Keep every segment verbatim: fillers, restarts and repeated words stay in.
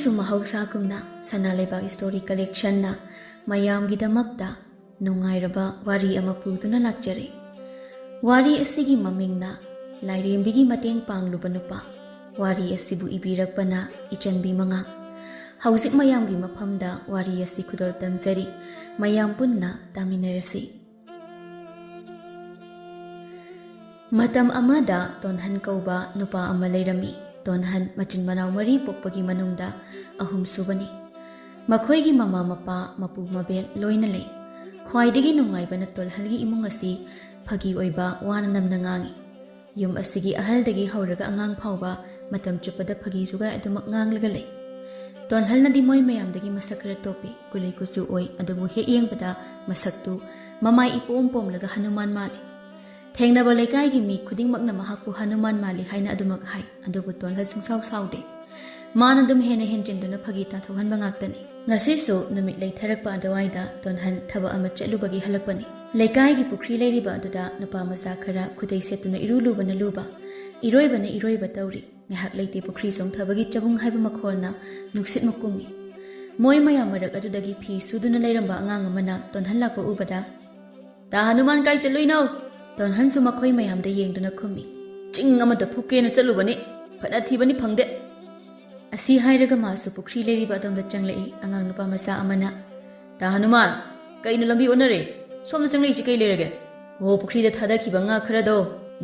ꯁꯨ ꯃꯍꯧꯁꯥꯒꯨꯝꯅ ꯁꯅꯥ ꯂꯩꯕꯥꯛ ꯁ꯭ꯇꯣꯔꯤ ꯀꯂꯦꯛꯁꯟꯅ ꯃꯌꯥꯝꯒꯤꯗꯃꯛꯇ ꯅꯨꯡꯉꯥꯏꯔꯕ ꯋꯥꯔꯤ ꯑꯃ ꯄꯨꯗꯨꯅ ꯂꯥꯛꯆꯔꯤ꯫ ꯋꯥꯔꯤ ꯑꯁꯤꯒꯤ ꯃꯃꯤꯡꯅ ꯂꯥꯏꯔꯦꯝꯕꯤꯒꯤ ꯃꯇꯦꯡ ꯄꯥꯡꯂꯨꯕ ꯅꯨꯄꯥ꯫ ꯋꯥꯔꯤ ꯑꯁꯤꯕꯨ ꯏꯕꯤꯔꯛꯄꯅ ꯏꯆꯟꯕꯤ ꯃꯉꯥꯡ꯫ ꯍꯧꯖꯤꯛ ꯃꯌꯥꯝꯒꯤ ꯃꯐꯝꯗ ꯋꯥꯔꯤ ꯑꯁꯤ ꯈꯨꯗꯣꯜ ꯇꯝꯖꯔꯤ꯫ ꯃꯌꯥꯝ ꯄꯨꯟꯅ ꯇꯥꯃꯤꯟꯅꯔꯁꯤ꯫ ꯃꯇꯝ ꯑꯃꯗ ꯇꯣꯟꯍꯟ ꯀꯧꯕ ꯅꯨꯄꯥ ꯑꯃ ꯂꯩꯔꯝꯃꯤ꯫ ꯇꯣꯟꯍꯟ ꯃꯆꯤꯟ ꯃꯅꯥꯎ ꯃꯔꯤ ꯄꯣꯛꯄꯒꯤ ꯃꯅꯨꯡꯗ ꯑꯍꯨꯝꯁꯨꯕꯅꯤ꯫ ꯃꯈꯣꯏꯒꯤ ꯃꯃꯥ ꯃꯄꯥ ꯃꯄꯨ ꯃꯕꯦꯜ ꯂꯣꯏꯅ ꯂꯩ꯫ ꯈ꯭ꯋꯥꯏꯗꯒꯤ ꯅꯨꯡꯉꯥꯏꯕꯅ ꯇꯣꯜꯍꯜꯒꯤ ꯏꯃꯨꯡ ꯑꯁꯤ ꯐꯥꯒꯤ ꯑꯣꯏꯕ ꯋꯥꯅ ꯅꯝꯅ ꯉꯥꯡꯏ꯫ ꯌꯨꯝ ꯑꯁꯤꯒꯤ ꯑꯍꯜꯗꯒꯤ ꯍꯧꯔꯒ ꯑꯉꯥꯡ ꯐꯥꯎꯕ ꯃꯇꯝ ꯆꯨꯞꯄꯗ ꯐꯥꯒꯤ ꯖꯨꯒꯥꯏ ꯑꯗꯨꯃꯛ ꯉꯥꯡꯂꯒ ꯂꯩ꯫ ꯇꯣꯟꯍꯜꯅꯗꯤ ꯃꯣꯏ ꯃꯌꯥꯝꯗꯒꯤ ꯃꯁꯛ ꯈꯔ ꯇꯣꯞꯄꯤ, ꯀꯨꯂꯩ ꯀꯨꯆꯨ ꯑꯣꯏ, ꯑꯗꯨꯕꯨ ꯍꯦꯛ ꯌꯦꯡꯕꯗ ꯃꯁꯛꯇꯨ ꯃꯃꯥꯏ ꯏꯄꯣꯝ ꯄꯣꯝꯂꯒ ꯍꯅꯨꯃꯥꯟ ꯃꯥꯜꯂꯤ꯫ ꯊꯦꯡꯅꯕ ꯂꯩꯀꯥꯏꯒꯤ ꯃꯤ ꯈꯨꯗꯤꯡꯃꯛꯅ ꯃꯍꯥꯛꯄꯨ ꯍꯅꯨꯃꯥꯟ ꯃꯥꯜꯂꯤ ꯍꯥꯏꯅ ꯑꯗꯨꯃꯛ ꯍꯥꯏ, ꯑꯗꯨꯕꯨ ꯇꯣꯟꯍꯜ ꯁꯨꯡꯁꯥꯎ ꯁꯥꯎꯗꯦ꯫ ꯃꯥꯅ ꯑꯗꯨꯝ ꯍꯦꯟꯅ ꯍꯦꯟꯖꯤꯟꯗꯨꯅ ꯐꯥꯒꯤ ꯇꯥꯊꯣꯛꯍꯟꯕ ꯉꯥꯛꯇꯅꯤ꯫ ꯉꯁꯤꯁꯨ ꯅꯨꯃꯤꯠ ꯂꯩꯊꯔꯛꯄ ꯑꯗꯨꯋꯥꯏꯗ ꯇꯣꯟꯍꯟ ꯊꯕꯛ ꯑꯃ ꯆꯠꯂꯨꯕꯒꯤ ꯍꯜꯂꯛꯄꯅꯤ꯫ ꯂꯩꯀꯥꯏꯒꯤ ꯄꯨꯈ꯭ꯔꯤ ꯂꯩꯔꯤꯕ ꯑꯗꯨꯗ ꯅꯨꯄꯥ ꯃꯆꯥ ꯈꯔ ꯈꯨꯗꯩ ꯁꯦꯠꯇꯨꯅ ꯏꯔꯨ ꯂꯨꯕꯅ ꯂꯨꯕ, ꯏꯔꯣꯏꯕꯅ ꯏꯔꯣꯏꯕ ꯇꯧꯔꯤ꯫ ꯉꯥꯏꯍꯥꯛ ꯂꯩꯇꯦ ꯄꯨꯈ꯭ꯔꯤ ꯆꯣꯡꯊꯕꯒꯤ ꯆꯕꯨꯡ ꯍꯥꯏꯕ ꯃꯈꯣꯜꯅ ꯅꯨꯡꯁꯤꯠ ꯃꯨꯛ ꯀꯨꯡꯏ꯫ ꯃꯣꯏ ꯃꯌꯥꯝ ꯃꯔꯛ ꯑꯗꯨꯗꯒꯤ ꯐꯤ ꯁꯨꯗꯨꯅ ꯂꯩꯔꯝꯕ ꯑꯉꯥꯡ ꯑꯃꯅ ꯇꯣꯟꯍꯟ ꯂꯥꯛꯄ ꯎꯕꯗ, "ꯇꯥ ꯍꯅꯨꯃꯥꯟ, ꯀꯥꯏ ꯆꯠꯂꯨꯏꯅꯣ?" ꯇꯣꯟꯍꯟꯁꯨ ꯃꯈꯣꯏ ꯃꯌꯥꯝꯗ ꯌꯦꯡꯗꯨꯅ ꯈꯨꯝꯃꯤ, "ꯆꯤꯡ ꯑꯃꯗ ꯐꯨꯛꯀꯦꯅ ꯆꯠꯂꯨꯕꯅꯤ, ꯐꯅ ꯊꯤꯕꯅꯤ, ꯐꯪꯗꯦ꯫" ꯑꯁꯤ ꯍꯥꯏꯔꯒ ꯃꯥꯁꯨ ꯄꯨꯈ꯭ꯔꯤ ꯂꯩꯔꯤꯕ ꯑꯗꯣꯝꯗ ꯆꯪꯂꯛꯏ꯫ ꯑꯉꯥꯡ ꯅꯨꯄꯥ ꯃꯆꯥ ꯑꯃꯅ, "ꯇꯥ ꯍꯅꯨꯃꯥꯟ, ꯀꯩꯅꯣ ꯂꯝꯕꯤ ꯑꯣꯟꯅꯔꯦ? ꯁꯣꯝꯗ ꯆꯪꯂꯛꯏꯁꯤ ꯀꯩ ꯂꯩꯔꯒꯦ? ꯑꯣ, ꯄꯨꯈ꯭ꯔꯤꯗ ꯊꯥꯗꯈꯤꯕ ꯉꯥ ꯈꯔꯗꯣ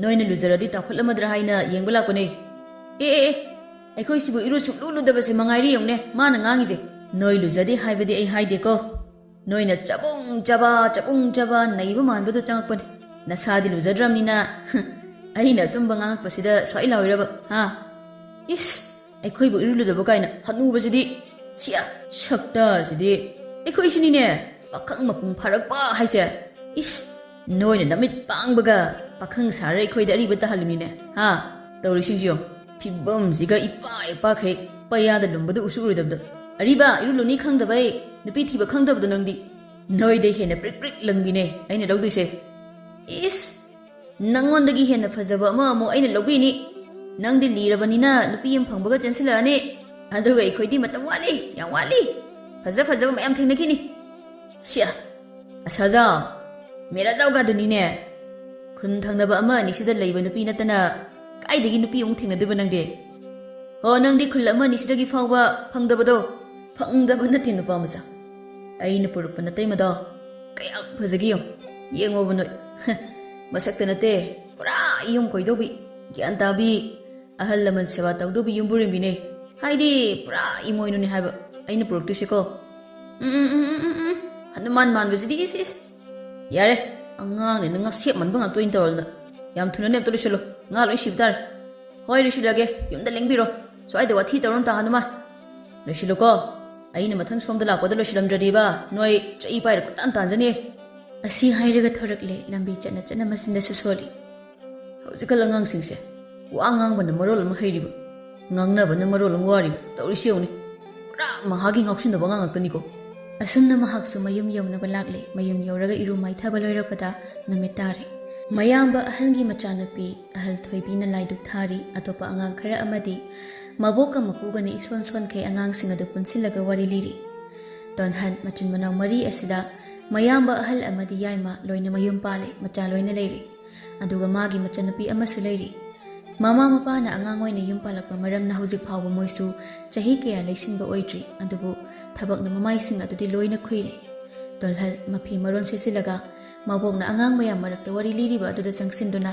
ꯅꯣꯏꯅ ꯂꯨꯖꯔꯗꯤ ꯇꯥꯎꯈꯠꯂꯝꯃꯗ꯭ꯔꯥ ꯍꯥꯏꯅ ꯌꯦꯡꯕ ꯂꯥꯛꯄꯅꯦ꯫" "ꯑꯦ, ꯑꯦ, ꯑꯦ, ꯑꯩꯈꯣꯏꯁꯤꯕꯨ ꯏꯔꯨ ꯁꯨꯡꯂꯨ ꯂꯨꯗꯕꯁꯤ ꯃꯉꯥꯏꯔꯦ ꯌꯦꯡꯉꯨꯅꯦ ꯃꯥꯅ ꯉꯥꯡꯉꯤꯁꯦ꯫ ꯅꯣꯏ ꯂꯨꯖꯗꯦ ꯍꯥꯏꯕꯗꯤ ꯑꯩ ꯍꯥꯏꯗꯦꯀꯣ꯫ ꯅꯣꯏꯅ ꯆꯕꯨꯡ ꯆꯕꯥ, ꯆꯕꯨꯡ ꯆꯕꯥ ꯅꯩꯕ ꯃꯥꯟꯕꯗꯣ ꯆꯪꯉꯛꯄꯅꯦ꯫ ꯅꯁꯥꯗꯤ ꯂꯨꯖꯗ꯭ꯔꯕꯅꯤꯅ ꯑꯩꯅ ꯑꯆꯨꯝꯕ ꯉꯥꯡꯉꯛꯄꯁꯤꯗ ꯁ꯭ꯋꯥꯏ ꯂꯥꯎꯔꯤꯔꯕ, ꯍꯥ? ꯏꯁ, ꯑꯩꯈꯣꯏꯕꯨ ꯏꯔꯨ ꯂꯨꯗꯕ ꯀꯥꯏꯅ ꯍꯅꯨꯕꯁꯤꯗꯤ꯫ ꯁꯤꯌꯥ, ꯁꯛꯇꯁꯤꯗꯤ꯫ ꯑꯩꯈꯣꯏꯁꯤꯅꯤꯅꯦ ꯄꯥꯈꯪ ꯃꯄꯨꯡ ꯐꯥꯔꯛꯄ ꯍꯥꯏꯁꯦ꯫ ꯏꯁ, ꯅꯣꯏꯅ ꯅꯃꯤꯠ ꯄꯥꯡꯕꯒ ꯄꯥꯈꯪ ꯁꯥꯔ ꯑꯩꯈꯣꯏꯗ ꯑꯔꯤꯕ ꯇꯥꯍꯜꯂꯤꯃꯤꯅꯦ, ꯍꯥ? ꯇꯧꯔꯤꯁꯤꯡꯁꯤ ꯌꯦꯡꯉꯨ꯫ ꯐꯤꯕꯝꯁꯤꯒ ꯏꯄꯥ ꯏꯄꯥꯈꯩ ꯄꯩꯌꯥꯗ ꯂꯨꯝꯕꯗ ꯎꯁꯨ ꯎꯔꯣꯏꯗꯕꯗ꯫ ꯑꯔꯤꯕ, ꯏꯔꯨ ꯂꯨꯅꯤ ꯈꯪꯗꯕꯩ, ꯅꯨꯄꯤ ꯊꯤꯕ ꯈꯪꯗꯕꯗꯣ ꯅꯪꯗꯤ꯫ ꯅꯣꯏꯗꯩ ꯍꯦꯟꯅ ꯄ꯭ꯔꯤꯛ ꯄ꯭ꯔꯤꯛ ꯂꯪꯕꯤꯅꯦ ꯑꯩꯅ ꯂꯧꯗꯣꯏꯁꯦ꯫ ꯏꯁ, ꯅꯪꯉꯣꯟꯗꯒꯤ ꯍꯦꯟꯅ ꯐꯖꯕ ꯑꯃ ꯑꯃꯨꯛ ꯑꯩꯅ ꯂꯧꯕꯤꯅꯤ꯫ ꯅꯪꯗꯤ ꯂꯤꯔꯕꯅꯤꯅ ꯅꯨꯄꯤ ꯑꯃ ꯐꯪꯕꯒ ꯆꯦꯟꯁꯤꯜꯂꯛꯑꯅꯤ꯫ ꯑꯗꯨꯒ ꯑꯩꯈꯣꯏꯗꯤ ꯃꯇꯝ ꯋꯥꯠꯂꯤ, ꯌꯥꯝ ꯋꯥꯠꯂꯤ꯫ ꯐꯖ ꯐꯖꯕ ꯃꯌꯥꯝ ꯊꯦꯡꯅꯈꯤꯅꯤ꯫ ꯁꯤꯌꯥ, ꯑꯁꯥꯖꯥ, ꯃꯦꯔꯥꯖꯥꯎꯒꯥꯗꯨꯅꯤꯅꯦ꯫ ꯈꯨꯟ ꯊꯪꯅꯕ ꯑꯃ ꯑꯅꯤꯁꯤꯗ ꯂꯩꯕ ꯅꯨꯄꯤ ꯅꯠꯇꯅ ꯀꯥꯏꯗꯒꯤ ꯅꯨꯄꯤ ꯑꯃꯨꯛ ꯊꯦꯡꯅꯗꯣꯏꯕ ꯅꯪꯗꯤ? ꯑꯣ, ꯅꯪꯗꯤ ꯈꯨꯜ ꯑꯃ ꯑꯅꯤꯁꯤꯗꯒꯤ ꯐꯥꯎꯕ ꯐꯪꯗꯕꯗꯣ? ꯐꯪꯗꯕ ꯅꯠꯇꯦ, ꯅꯨꯄꯥ ꯃꯆꯥ꯫ ꯑꯩꯅ ꯄꯨꯔꯛꯄ ꯅꯇꯩꯃꯗꯣ ꯀꯌꯥꯝ ꯐꯖꯒꯦ ꯌꯦꯡꯉꯨ꯫ ꯌꯦꯡꯉꯣꯕ ꯅꯣꯏ꯫ ꯃꯁꯛꯇ ꯅꯠꯇꯦ, ꯄꯨꯔꯥ ꯌꯨꯝ ꯀꯣꯏꯗꯧꯕꯤ, ꯒ꯭ꯌꯥꯟ ꯇꯥꯕꯤ, ꯑꯍꯜ ꯂꯃꯟ ꯁꯦꯕꯥ ꯇꯧꯗꯧꯕꯤ ꯌꯨꯝꯕꯨꯔꯦꯝꯕꯤꯅꯦ꯫ ꯍꯥꯏꯗꯤ ꯄꯨꯔꯥ ꯏꯃꯣꯏꯅꯨꯅꯦ ꯍꯥꯏꯕ ꯑꯩꯅ ꯄꯨꯔꯛꯇꯣꯏꯁꯦꯀꯣ꯫ ꯎꯝ, ꯎꯝ, ꯎꯝ, ꯎꯝ, ꯎꯝ, ꯎꯝ꯫ ꯍꯅꯨꯃꯥꯟ ꯃꯥꯟꯕꯁꯤꯗꯤ ꯏꯁ, ꯏꯁ꯫ ꯌꯥꯔꯦ, ꯑꯉꯥꯡꯅꯤꯅ ꯉꯥꯁꯦꯞ ꯃꯟꯕ ꯉꯥꯛꯇ ꯑꯣꯏꯅ ꯇꯧꯔꯗꯅ꯫ ꯌꯥꯝ ꯊꯨꯅꯅꯦ ꯑꯝꯇ ꯂꯣꯏꯁꯤꯜꯂꯨ, ꯉꯥ ꯂꯣꯏ ꯁꯤꯕ ꯇꯥꯔꯦ꯫ ꯍꯣꯏ, ꯂꯣꯏꯁꯤꯜꯂꯒꯦ, ꯌꯨꯝꯗ ꯂꯦꯡꯕꯤꯔꯣ꯫ ꯁ꯭ꯋꯥꯏꯗ ꯋꯥꯊꯤ ꯇꯧꯔꯝ ꯇꯥ, ꯍꯅꯨꯃꯥꯟ꯫ ꯂꯣꯏꯁꯤꯜꯂꯨꯀꯣ, ꯑꯩꯅ ꯃꯊꯪ ꯁꯣꯝꯗ ꯂꯥꯛꯄꯗ ꯂꯣꯏꯁꯤꯜꯂꯝꯗ꯭ꯔꯗꯤꯕ ꯅꯣꯏ ꯆꯩ ꯄꯥꯏꯔ ꯀꯣꯏꯇꯥꯟ ꯇꯥꯟꯖꯅꯤ꯫ ꯑꯁꯤ ꯍꯥꯏꯔꯒ ꯊꯣꯔꯛꯂꯦ, ꯂꯝꯕꯤ ꯆꯠꯅ ꯆꯠꯅ ꯃꯆꯤꯟꯗꯁꯨ ꯁꯣꯜꯂꯤ꯫ ꯍꯧꯖꯤꯛꯀꯥꯟ ꯑꯉꯥꯡꯁꯤꯡꯁꯦ ꯋꯥ ꯉꯥꯡꯕꯅ ꯃꯔꯣꯜ ꯑꯃ ꯍꯩꯔꯤꯕ, ꯉꯥꯡꯅꯕꯅ ꯃꯔꯣꯜ ꯑꯃ ꯋꯥꯔꯤꯕ, ꯇꯧꯔꯤꯁꯤ ꯌꯦꯡꯉꯨꯅꯦ꯫ ꯄꯨꯔꯥ ꯃꯍꯥꯛꯀꯤ ꯉꯥꯎꯁꯤꯟꯅꯕ ꯑꯉꯥꯡ ꯉꯥꯛꯇꯅꯤꯀꯣ꯫ ꯑꯁꯨꯝꯅ ꯃꯍꯥꯛꯁꯨ ꯃꯌꯨꯝ ꯌꯧꯅꯕ ꯂꯥꯛꯂꯦ꯫ ꯃꯌꯨꯝ ꯌꯧꯔꯒ ꯏꯔꯨ ꯃꯥꯏꯊꯕ ꯂꯣꯏꯔꯛꯄꯗ ꯅꯨꯃꯤꯠ ꯇꯥꯔꯦ꯫ ꯃꯌꯥꯝꯕ ꯑꯍꯜꯒꯤ ꯃꯆꯥꯅꯨꯄꯤ ꯑꯍꯜ ꯊꯣꯏꯕꯤꯅ ꯂꯥꯏꯗꯨꯛ ꯊꯥꯔꯤ꯫ ꯑꯇꯣꯞꯄ ꯑꯉꯥꯡ ꯈꯔ ꯑꯃꯗꯤ ꯃꯕꯣꯛꯀ ꯃꯄꯨꯒꯅ ꯏꯁꯣꯟ ꯁꯣꯟꯈꯩ ꯑꯉꯥꯡꯁꯤꯡ ꯑꯗꯨ ꯄꯨꯟꯁꯤꯜꯂꯒ ꯋꯥꯔꯤ ꯂꯤꯔꯤ꯫ ꯇꯣꯟꯍꯟ ꯃꯆꯤꯟ ꯃꯅꯥꯎ ꯃꯔꯤ ꯑꯁꯤꯗ ꯃꯌꯥꯝꯕ ꯑꯍꯜ ꯑꯃꯗꯤ ꯌꯥꯏꯃ ꯂꯣꯏꯅ ꯃꯌꯨꯝ ꯄꯥꯜꯂꯦ, ꯃꯆꯥ ꯂꯣꯏꯅ ꯂꯩꯔꯦ꯫ ꯑꯗꯨꯒ ꯃꯥꯒꯤ ꯃꯆꯟꯅꯨꯄꯤ ꯑꯃꯁꯨ ꯂꯩꯔꯤ꯫ ꯃꯃꯥ ꯃꯄꯥꯅ ꯑꯉꯥꯡ ꯑꯣꯏꯅ ꯌꯨꯝ ꯄꯥꯜꯂꯛꯄ ꯃꯔꯝꯅ ꯍꯧꯖꯤꯛ ꯐꯥꯎꯕ ꯃꯣꯏꯁꯨ ꯆꯍꯤ ꯀꯌꯥ ꯂꯩꯁꯤꯟꯕ ꯑꯣꯏꯗ꯭ꯔꯤ, ꯑꯗꯨꯕꯨ ꯊꯕꯛꯅ ꯃꯃꯥꯏꯁꯤꯡ ꯑꯗꯨꯗꯤ ꯂꯣꯏꯅ ꯈꯨꯏꯔꯦ꯫ ꯇꯣꯜꯍꯜ ꯃꯐꯤ ꯃꯔꯣꯟ ꯁꯦꯠꯆꯤꯜꯂꯒ ꯃꯕꯣꯛꯅ ꯑꯉꯥꯡ ꯃꯌꯥꯝ ꯃꯔꯛꯇ ꯋꯥꯔꯤ ꯂꯤꯔꯤꯕ ꯑꯗꯨꯗ ꯆꯪꯁꯤꯟꯗꯨꯅ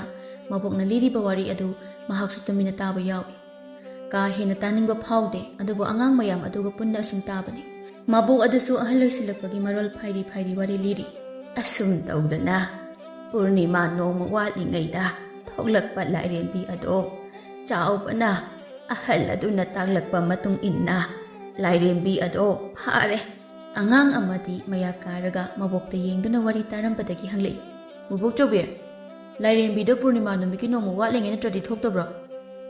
ꯃꯕꯣꯛꯅ ꯂꯤꯔꯤꯕ ꯋꯥꯔꯤ ꯑꯗꯨ ꯃꯍꯥꯛꯁꯨ ꯇꯨꯃꯤꯟꯅ ꯇꯥꯕ ꯌꯥꯎꯏ꯫ ꯀꯥ ꯍꯦꯟꯅ ꯇꯥꯅꯤꯡꯕ ꯐꯥꯎꯗꯦ, ꯑꯗꯨꯕꯨ ꯑꯉꯥꯡ ꯃꯌꯥꯝ ꯑꯗꯨꯒ ꯄꯨꯟꯅ ꯑꯁꯨꯝ ꯇꯥꯕꯅꯤ꯫ ꯃꯕꯣꯛ ꯑꯗꯨꯁꯨ ꯑꯍꯜ ꯑꯣꯏꯁꯤꯜꯂꯛꯄꯒꯤ ꯃꯔꯣꯜ ꯐꯥꯏꯔꯤ ꯐꯥꯏꯔꯤ ꯋꯥꯔꯤ ꯂꯤꯔꯤ꯫ ꯑꯁꯨꯝ ꯇꯧꯗꯅ ꯄꯨꯔꯅꯤꯃꯥ ꯅꯣꯡꯃ ꯋꯥꯠꯂꯤꯉꯩꯗ ꯊꯣꯛꯂꯛꯄ ꯂꯥꯏꯔꯦꯝꯕꯤ ꯑꯗꯣ ꯆꯥꯎꯕꯅ ꯑꯍꯜ ꯑꯗꯨꯅ ꯇꯥꯛꯂꯛꯄ ꯃꯇꯨꯡ ꯏꯟꯅ ꯂꯥꯏꯔꯦꯝꯕꯤ ꯑꯗꯣ ꯐꯥꯔꯦ꯫ ꯑꯉꯥꯡ ꯑꯃꯗꯤ ꯃꯌꯥ ꯀꯥꯔꯒ ꯃꯕꯣꯛꯇ ꯌꯦꯡꯗꯨꯅ ꯋꯥꯔꯤ ꯇꯥꯔꯝꯕꯗꯒꯤ ꯍꯪꯂꯛꯏ, "ꯕꯨꯕꯣꯛ ꯆꯧꯕꯤ, ꯂꯥꯏꯔꯦꯝꯕꯤꯗꯣ ꯄꯨꯔꯅꯤꯃꯥ ꯅꯨꯃꯤꯠꯀꯤ ꯅꯣꯡꯃ ꯋꯥꯠꯂꯤꯉꯩ ꯅꯠꯇ꯭ꯔꯗꯤ ꯊꯣꯛꯇꯕ꯭ꯔꯣ?"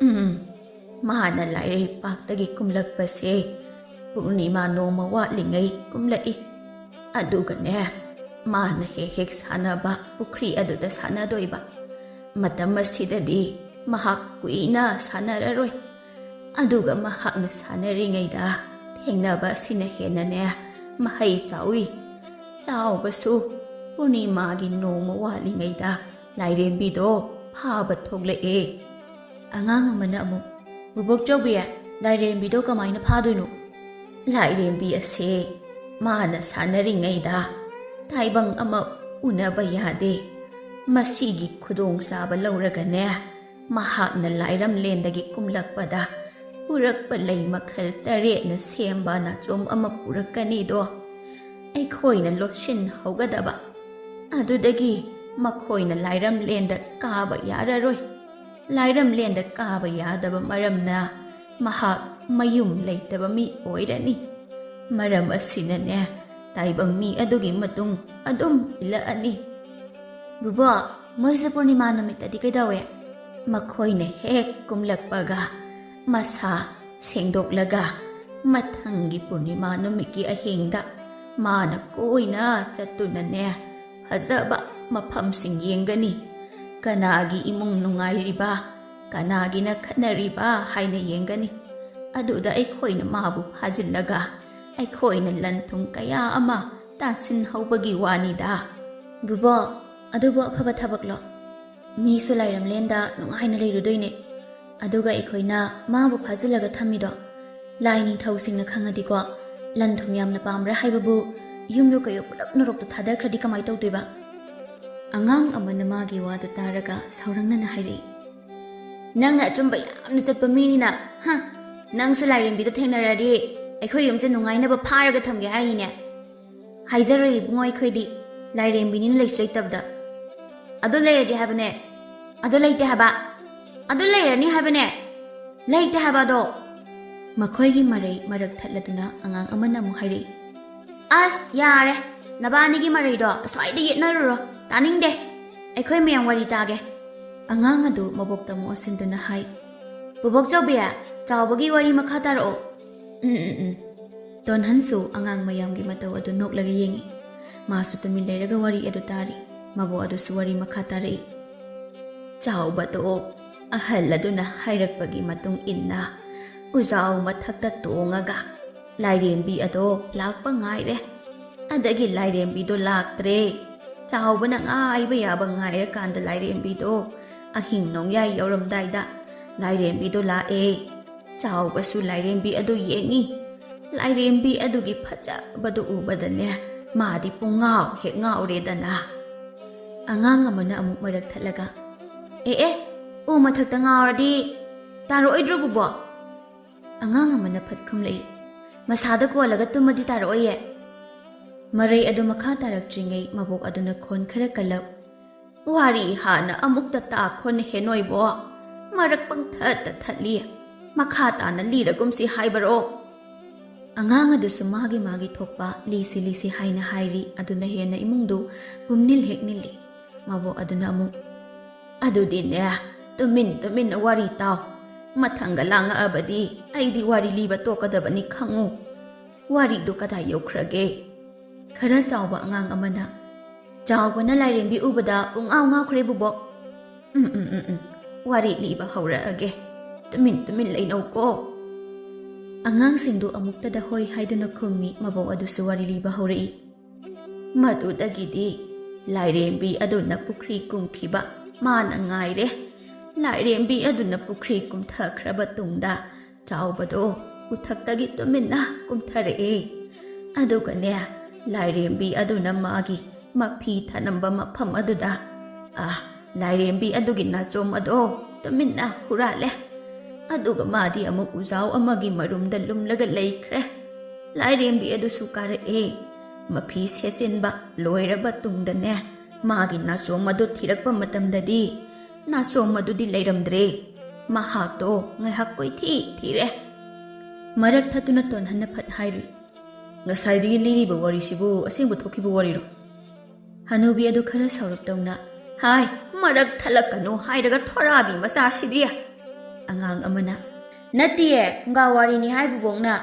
"ꯎꯝ, ꯃꯥꯅ ꯂꯥꯏꯔꯩꯄꯥꯛꯇꯒꯤ ꯀꯨꯝꯂꯛꯄꯁꯦ ꯄꯨꯔꯅꯤꯃꯥ ꯅꯣꯡꯃ ꯋꯥꯠꯂꯤꯉꯩ ꯀꯨꯝꯂꯛꯏ꯫ ꯑꯗꯨꯒꯅꯦ, ꯃꯥꯅ ꯍꯦꯛ ꯍꯦꯛ ꯁꯥꯟꯅꯕ ꯄꯨꯈ꯭ꯔꯤ ꯑꯗꯨꯗ ꯁꯥꯟꯅꯗꯣꯏꯕ꯫ ꯃꯇꯝ ꯑꯁꯤꯗꯗꯤ ꯃꯍꯥꯛ ꯀꯨꯏꯅ ꯁꯥꯟꯅꯔꯔꯣꯏ꯫ ꯑꯗꯨꯒ ꯃꯍꯥꯛꯅ ꯁꯥꯟꯅꯔꯤꯉꯩꯗ ꯊꯦꯡꯅꯕ ꯑꯁꯤꯅ ꯍꯦꯟꯅꯅꯦ ꯃꯍꯩ ꯆꯥꯎꯏ꯫ ꯆꯥꯎꯕꯁꯨ ꯄꯨꯔꯅꯤꯃꯥꯒꯤ ꯅꯣꯡꯃ ꯋꯥꯠꯂꯤꯉꯩꯗ ꯂꯥꯏꯔꯦꯝꯕꯤꯗꯣ ꯐꯥꯕ ꯊꯣꯛꯂꯛꯑꯦ꯫ ꯑꯉꯥꯡ ꯑꯃꯅ ꯑꯃꯨꯛ, "ꯕꯨꯕꯣꯛ ꯆꯧꯕꯤ, ꯂꯥꯏꯔꯦꯝꯕꯤꯗꯣ ꯀꯃꯥꯏꯅ ꯐꯥꯗꯣꯏꯅꯣ?" "ꯂꯥꯏꯔꯦꯝꯕꯤ ꯑꯁꯦ ꯃꯥꯅ ꯁꯥꯟꯅꯔꯤꯉꯩꯗ ꯇꯥꯏꯕꯪ ꯑꯃ ꯎꯅꯕ ꯌꯥꯗꯦ꯫ ꯃꯁꯤꯒꯤ ꯈꯨꯗꯣꯡꯆꯥꯕ ꯂꯧꯔꯒꯅꯦ, ꯃꯍꯥꯛꯅ ꯂꯥꯏꯔꯝꯂꯦꯟꯗꯒꯤ ꯀꯨꯝꯂꯛꯄꯗ ꯄꯨꯔꯛꯄ ꯂꯩ ꯃꯈꯜ ꯇꯔꯦꯠꯅ ꯁꯦꯝꯕ ꯅꯥꯆꯣꯝ ꯑꯃ ꯄꯨꯔꯛꯀꯅꯤꯗꯣ꯫ ꯑꯩꯈꯣꯏꯅ ꯂꯣꯠꯁꯤꯟꯍꯧꯒꯗꯕ꯫ ꯑꯗꯨꯗꯒꯤ ꯃꯈꯣꯏꯅ ꯂꯥꯏꯔꯝꯂꯦꯟꯗ ꯀꯥꯕ ꯌꯥꯔꯔꯣꯏ꯫ ꯂꯥꯏꯔꯝꯂꯦꯟꯗ ꯀꯥꯕ ꯌꯥꯗꯕ ꯃꯔꯝꯅ ꯃꯍꯥꯛ ꯃꯌꯨꯝ ꯂꯩꯇꯕ ꯃꯤ ꯑꯣꯏꯔꯅꯤ꯫ ꯃꯔꯝ ꯑꯁꯤꯅꯅꯦ, ꯇꯥꯏꯕꯪ ꯃꯤ ꯑꯗꯨꯒꯤ ꯃꯇꯨꯡ ꯑꯗꯨꯝ ꯏꯜꯂꯛꯑꯅꯤ꯫" "ꯕꯨꯕꯣꯛ, ꯃꯣꯏꯁꯦ ꯄꯨꯔꯅꯤꯃꯥ ꯅꯨꯃꯤꯠꯇꯗꯤ ꯀꯩꯗꯧꯋꯦ?" "ꯃꯈꯣꯏꯅ ꯍꯦꯛ ꯀꯨꯝꯂꯛꯄꯒ ꯃꯁꯥ ꯁꯦꯡꯗꯣꯛꯂꯒ ꯃꯊꯪꯒꯤ ꯄꯨꯔꯅꯤꯃꯥ ꯅꯨꯃꯤꯠꯀꯤ ꯑꯍꯤꯡꯗ ꯃꯥꯅ ꯀꯣꯏꯅ ꯆꯠꯇꯨꯅꯅꯦ, ꯐꯖꯕ ꯃꯐꯝꯁꯤꯡ ꯌꯦꯡꯒꯅꯤ꯫ ꯀꯅꯥꯒꯤ ꯏꯃꯨꯡ ꯅꯨꯡꯉꯥꯏꯔꯤꯕ, ꯀꯅꯥꯒꯤꯅ ꯈꯠꯅꯔꯤꯕ ꯍꯥꯏꯅ ꯌꯦꯡꯒꯅꯤ꯫ ꯑꯗꯨꯗ ꯑꯩꯈꯣꯏꯅ ꯃꯥꯕꯨ ꯐꯥꯖꯤꯜꯂꯒ ꯑꯩꯈꯣꯏꯅ ꯂꯟ ꯊꯨꯝ ꯀꯌꯥ ꯑꯃ ꯇꯥꯟꯁꯤꯟꯍꯧꯕꯒꯤ ꯋꯥꯅꯤꯗ꯫" "ꯕꯨꯕꯣꯛ, ꯑꯗꯨꯕꯨ ꯑꯐꯕ ꯊꯕꯛꯂꯣ? ꯃꯤꯁꯨ ꯂꯥꯏꯔꯝꯂꯦꯟꯗ ꯅꯨꯡꯉꯥꯏꯅ ꯂꯩꯔꯨꯗꯣꯏꯅꯦ꯫ ꯑꯗꯨꯒ ꯑꯩꯈꯣꯏꯅ ꯃꯥꯕꯨ ꯐꯥꯖꯤꯜꯂꯒ ꯊꯝꯃꯤꯗꯣ ꯂꯥꯏ ꯅꯤꯡꯊꯧꯁꯤꯡꯅ ꯈꯪꯉꯗꯤꯀꯣ, ꯂꯟ ꯊꯨꯝ ꯌꯥꯝꯅ ꯄꯥꯝꯕ꯭ꯔꯥ ꯍꯥꯏꯕꯕꯨ ꯌꯨꯝꯗꯣ ꯀꯩꯌꯣ ꯄꯨꯂꯞ ꯅꯣꯔꯣꯛꯇ ꯊꯥꯗꯈ꯭ꯔꯗꯤ ꯀꯃꯥꯏ ꯇꯧꯗꯣꯏꯕ?" ꯑꯉꯥꯡ ꯑꯃꯅ ꯃꯥꯒꯤ ꯋꯥꯗꯨ ꯇꯥꯔꯒ ꯁꯥꯎꯔꯪꯅꯅ ꯍꯥꯏꯔꯛꯏ, "ꯅꯪꯅ ꯑꯆꯨꯝꯕ ꯌꯥꯝꯅ ꯆꯠꯄ ꯃꯤꯅꯤꯅ, ꯍ? ꯅꯪꯁꯨ ꯂꯥꯏꯔꯦꯝꯕꯤꯗ ꯊꯦꯡꯅꯔꯗꯤ ꯑꯩꯈꯣꯏ ꯌꯨꯝꯁꯦ ꯅꯨꯡꯉꯥꯏꯅꯕ ꯐꯥꯔꯒ ꯊꯝꯒꯦ ꯍꯥꯏꯅꯤꯅꯦ꯫ ꯍꯥꯏꯖꯔꯣꯏ ꯏꯕꯨꯡꯉꯣ, ꯑꯩꯈꯣꯏꯗꯤ ꯂꯥꯏꯔꯦꯝꯕꯤꯅꯤꯅ ꯂꯩꯁꯨ ꯂꯩꯇꯕꯗ꯫ ꯑꯗꯨ ꯂꯩꯔꯗꯤ ꯍꯥꯏꯕꯅꯦ, ꯑꯗꯨ ꯂꯩꯇꯦ ꯍꯥꯏꯕ, ꯑꯗꯨ ꯂꯩꯔꯅꯤ ꯍꯥꯏꯕꯅꯦ, ꯂꯩꯇꯦ ꯍꯥꯏꯕ ꯑꯗꯣ꯫" ꯃꯈꯣꯏꯒꯤ ꯃꯔꯩ ꯃꯔꯛ ꯊꯠꯂꯗꯨꯅ ꯑꯉꯥꯡ ꯑꯃꯅ ꯑꯃꯨꯛ ꯍꯥꯏꯔꯛꯏ, "ꯑꯁ, ꯌꯥꯔꯦ, ꯅꯕꯥꯅꯤꯒꯤ ꯃꯔꯩꯗꯣ ꯑꯁ꯭ꯋꯥꯏꯗ ꯌꯦꯠꯅꯔꯨꯔꯣ, ꯇꯥꯅꯤꯡꯗꯦ꯫ ꯑꯩꯈꯣꯏ ꯃꯌꯥꯝ ꯋꯥꯔꯤ ꯇꯥꯒꯦ꯫" ꯑꯉꯥꯡ ꯑꯗꯨ ꯃꯕꯣꯛꯇ ꯑꯃꯨꯛ ꯑꯣꯟꯁꯤꯟꯗꯨꯅ ꯍꯥꯏ, "ꯕꯣꯕꯣꯛ ꯆꯧꯕꯤ, ꯆꯥꯎꯕꯒꯤ ꯋꯥꯔꯤ ꯃꯈꯥ ꯇꯥꯔꯛꯑꯣ꯫" "ꯎꯝ, ꯎꯝ, ꯎꯝ꯫" ꯇꯣꯟꯍꯟꯁꯨ ꯑꯉꯥꯡ ꯃꯌꯥꯝꯒꯤ ꯃꯇꯧ ꯑꯗꯨ ꯅꯣꯛꯂꯒ ꯌꯦꯡꯏ꯫ ꯃꯥꯁꯨ ꯇꯨꯃꯤꯟ ꯂꯩꯔꯒ ꯋꯥꯔꯤ ꯑꯗꯨ ꯇꯥꯔꯤ꯫ ꯃꯕꯣꯛ ꯑꯗꯨꯁꯨ ꯋꯥꯔꯤ ꯃꯈꯥ ꯇꯥꯔꯛꯏ꯫ ꯆꯥꯎꯕꯗꯣ ꯑꯍꯜ ꯑꯗꯨꯅ ꯍꯥꯏꯔꯛꯄꯒꯤ ꯃꯇꯨꯡ ꯏꯟꯅ ꯎꯖꯥꯎ ꯃꯊꯛꯇ ꯇꯣꯡꯉꯒ ꯂꯥꯏꯔꯦꯝꯕꯤ ꯑꯗꯣ ꯂꯥꯛꯄ ꯉꯥꯏꯔꯦ꯫ ꯑꯗꯒꯤ ꯂꯥꯏꯔꯦꯝꯕꯤꯗꯣ ꯂꯥꯛꯇ꯭ꯔꯦ꯫ ꯆꯥꯎꯕꯅ ꯉꯥꯏꯕ ꯌꯥꯕ ꯉꯥꯏꯔꯀꯥꯟꯗ ꯂꯥꯏꯔꯦꯝꯕꯤꯗꯣ ꯑꯍꯤꯡ ꯅꯣꯡꯌꯥꯏ ꯌꯧꯔꯝꯗꯥꯏꯗ ꯂꯥꯏꯔꯦꯝꯕꯤꯗꯣ ꯂꯥꯛꯑꯦ꯫ ꯆꯥꯎꯕꯁꯨ ꯂꯥꯏꯔꯦꯝꯕꯤ ꯑꯗꯨ ꯌꯦꯡꯉꯤ꯫ ꯂꯥꯏꯔꯦꯝꯕꯤ ꯑꯗꯨꯒꯤ ꯐꯖꯕꯗꯨ ꯎꯕꯗꯅꯦ, ꯃꯥꯗꯤ ꯄꯨꯡꯉꯥꯎ ꯍꯦꯛ ꯉꯥꯎꯔꯦꯗꯅ꯫ ꯑꯉꯥꯡ ꯑꯃꯅ ꯑꯃꯨꯛ ꯃꯔꯛ ꯊꯠꯂꯒ, "ꯑꯦ ꯑꯦ, ꯎ ꯃꯊꯛꯇ ꯉꯥꯎꯔꯗꯤ ꯇꯥꯔꯛꯑꯣꯏꯗ꯭ꯔꯣ, ꯕꯨꯕꯣꯛ?" ꯑꯉꯥꯡ ꯑꯃꯅ ꯐꯠ ꯈꯨꯝꯂꯛꯏ, "ꯃꯁꯥꯗ ꯀꯣꯜꯂꯒ ꯇꯨꯝꯃꯗꯤ ꯇꯥꯔꯛꯑꯣꯏꯌꯦ꯫" ꯃꯔꯩ ꯑꯗꯨ ꯃꯈꯥ ꯇꯥꯔꯛꯇ꯭ꯔꯤꯉꯩ ꯃꯕꯣꯛ ꯑꯗꯨꯅ ꯈꯣꯟ ꯈꯔ ꯀꯜꯂꯞ, "ꯋꯥꯔꯤ ꯍꯥꯟꯅ ꯑꯃꯨꯛꯇ ꯇꯥꯈꯣꯅꯦꯍꯦ ꯅꯣꯏꯕꯣ꯫ ꯃꯔꯛ ꯄꯪꯊꯠꯇ ꯊꯠꯂꯤ꯫ ꯃꯈꯥ ꯇꯥꯅ ꯂꯤꯔꯒꯨꯝꯁꯤ ꯍꯥꯏꯕꯔꯣ?" ꯑꯉꯥꯡ ꯑꯗꯨꯁꯨ ꯃꯥꯒꯤ ꯃꯥꯒꯤ ꯊꯣꯛꯄ ꯂꯤꯁꯤ ꯂꯤꯁꯤ ꯍꯥꯏꯅ ꯍꯥꯏꯔꯤ꯫ ꯑꯗꯨꯅ ꯍꯦꯟꯅ ꯏꯃꯨꯡꯗꯨ ꯄꯨꯝꯅꯤꯜ ꯍꯦꯛ ꯅꯤꯜꯂꯤ꯫ ꯃꯕꯣꯛ ꯑꯗꯨꯅ ꯑꯃꯨꯛ, "ꯑꯗꯨꯗꯤꯅꯦ, ꯇꯨꯃꯤꯟ ꯇꯨꯃꯤꯟꯅ ꯋꯥꯔꯤ ꯇꯥꯎ꯫ ꯃꯊꯪꯒ ꯂꯥꯡꯉꯛꯑꯕꯗꯤ ꯑꯩꯗꯤ ꯋꯥꯔꯤ ꯂꯤꯕ ꯇꯣꯛꯀꯗꯕꯅꯤ ꯈꯪꯉꯨ꯫ ꯋꯥꯔꯤꯗꯨ ꯀꯗꯥꯏ ꯌꯧꯈ꯭ꯔꯒꯦ?" ꯈꯔ ꯆꯥꯎꯕ ꯑꯉꯥꯡ ꯑꯃꯅ, "ꯆꯥꯎꯕꯅ ꯂꯥꯏꯔꯦꯝꯕꯤ ꯎꯕꯗ ꯄꯨꯡꯉꯥꯎ ꯉꯥꯎꯈ꯭ꯔꯦ, ꯕꯨꯕꯣꯛ꯫ ꯎꯝ, ꯎꯝ, ꯎꯝ, ꯎꯝ꯫ ꯋꯥꯔꯤ ꯂꯤꯕ ꯍꯧꯔꯛꯑꯒꯦ꯫ ꯇꯨꯃꯤꯟ ꯇꯨꯃꯤꯟ ꯂꯩꯅꯧꯀꯣ꯫" ꯑꯉꯥꯡꯁꯤꯡꯗꯨ ꯑꯃꯨꯛꯇꯗ ꯍꯣꯏ ꯍꯥꯏꯗꯨꯅ ꯈꯨꯝꯃꯤ꯫ ꯃꯕꯣꯛ ꯑꯗꯨꯁꯨ ꯋꯥꯔꯤ ꯂꯤꯕ ꯍꯧꯔꯛꯏ꯫ ꯃꯗꯨꯗꯒꯤꯗꯤ ꯂꯥꯏꯔꯦꯝꯕꯤ ꯑꯗꯨꯅ ꯄꯨꯈ꯭ꯔꯤ ꯀꯨꯝꯈꯤꯕ ꯃꯥꯅ ꯉꯥꯏꯔꯦ꯫ ꯂꯥꯏꯔꯦꯝꯕꯤ ꯑꯗꯨꯅ ꯄꯨꯈ꯭ꯔꯤ ꯀꯨꯝꯊꯈ꯭ꯔꯕ ꯇꯨꯡꯗ ꯆꯥꯎꯕꯗꯣ ꯎꯊꯛꯇꯒꯤ ꯇꯨꯃꯤꯟꯅ ꯀꯨꯝꯊꯔꯛꯑꯦ꯫ ꯑꯗꯨꯒꯅꯦ, ꯂꯥꯏꯔꯦꯝꯕꯤ ꯑꯗꯨꯅ ꯃꯥꯒꯤ ꯃꯐꯤ ꯊꯅꯝꯕ ꯃꯐꯝ ꯑꯗꯨꯗ, ꯑ, ꯂꯥꯏꯔꯦꯝꯕꯤ ꯑꯗꯨꯒꯤ ꯅꯥꯆꯣꯝ ꯑꯗꯣ ꯇꯨꯃꯤꯟꯅ ꯍꯨꯔꯥꯜꯂꯦ꯫ ꯑꯗꯨꯒ ꯃꯥꯗꯤ ꯑꯃꯨꯛ ꯎꯖꯥꯎ ꯑꯃꯒꯤ ꯃꯔꯨꯝꯗ ꯂꯨꯝꯂꯒ ꯂꯩꯈ꯭ꯔꯦ꯫ ꯂꯥꯏꯔꯦꯝꯕꯤ ꯑꯗꯨꯁꯨ ꯀꯥꯔꯛꯑꯦ꯫ ꯃꯐꯤ ꯁꯦꯠꯆꯤꯟꯕ ꯂꯣꯏꯔꯕ ꯇꯨꯡꯗꯅꯦ, ꯃꯥꯒꯤ ꯅꯥꯆꯣꯝ ꯑꯗꯨ ꯊꯤꯔꯛꯄ ꯃꯇꯝꯗꯗꯤ ꯅꯥꯆꯣꯝ ꯑꯗꯨꯗꯤ ꯂꯩꯔꯝꯗ꯭ꯔꯦ꯫ ꯃꯍꯥꯛꯇꯣ ꯉꯥꯏꯍꯥꯛ ꯀꯣꯏꯊꯤ ꯊꯤꯔꯦ꯫ ꯃꯔꯛ ꯊꯠꯇꯨꯅ ꯇꯣꯟꯍꯟꯅ ꯐꯠ ꯍꯥꯏꯔꯨꯏ, "ꯉꯁꯥꯏꯗꯒꯤ ꯂꯤꯔꯤꯕ ꯋꯥꯔꯤꯁꯤꯕꯨ ꯑꯁꯦꯡꯕ ꯊꯣꯛꯈꯤꯕ ꯋꯥꯔꯤꯔꯣ?" ꯍꯅꯨꯕꯤ ꯑꯗꯨ ꯈꯔ ꯁꯥꯎꯔꯞ ꯇꯧꯅ, "ꯍꯥꯏ, ꯃꯔꯛ ꯊꯠꯂꯛꯀꯅꯨ ꯍꯥꯏꯔꯒ ꯊꯣꯔꯥꯕꯤ ꯃꯆꯥꯁꯤꯗꯤ!" ꯑꯉꯥꯡ ꯑꯃꯅ, "ꯅꯠꯇꯤꯌꯦ, ꯐꯨꯡꯒꯥ ꯋꯥꯔꯤꯅꯤ ꯍꯥꯏ ꯕꯨꯕꯣꯛꯅ꯫"